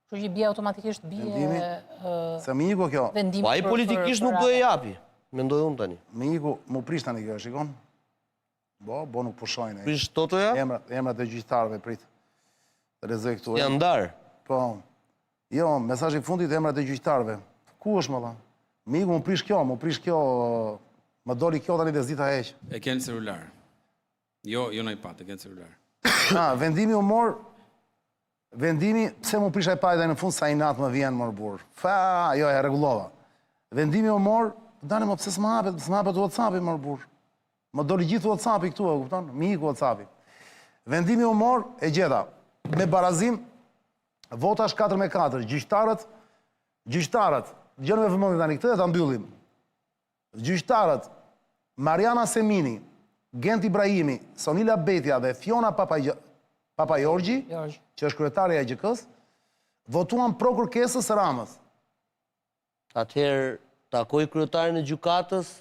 Kështu që bie automatikisht bie vendimi. Se më iku kjo. Vendimi po ai politikisht nuk do e japi. Mendoj unë tani. Më iku, m'u prish tani kjo, e shikon? Bo, bo nuk pushojnë. Prish Totoja? Emrat, emrat e gjyqtarëve prit. Të lexoj këtu. Janë ndarë. Po. Jo, mesazhi i fundit emrat e gjyqtarëve. Ku është më dha? Më iku, m'u prish kjo, m'u prish kjo, më doli kjo tani dhe s'di ta heq. E ke në celular. Jo, jo në iPad, e ke në celular. Ha, vendimi u mor, vendimi, pse m'u prish iPad-i në fund sa inat më vjen mor burrë. Fa, jo, e rregullova. Vendimi u mor, dani më pse s'më hapet, s'më hapet WhatsAppi mor burrë. Më doli gjithë WhatsAppi këtu, e kupton? Më iku WhatsAppi. Vendimi u mor, e gjeta. Me barazim, votash 4 me 4, gjyqtarët, gjyqtarët, dëgjoni me vëmendje tani këtë dhe ta mbyllim. Gjyqtarët Marjana Semini, Gent Ibrahimi, Sonila Bejtja dhe Fiona Papajorgji, që është kryetarja e AGK-së, votuan pro kërkesës së Ramës. Atëherë takoi kryetarin e gjykatës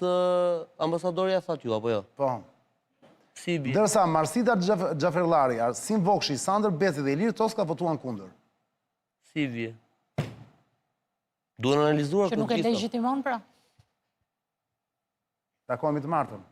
ambasadorja thatë ju apo jo? Po. Si i bie? Ndërsa Marsida Xhaferllari, Arsim Vokshi, Sandër Beci dhe Ilir Toska votuan kundër. Si i bie? Duhen analizuar të gjitha. Që nuk e legjitimon pra? Takohemi të martën.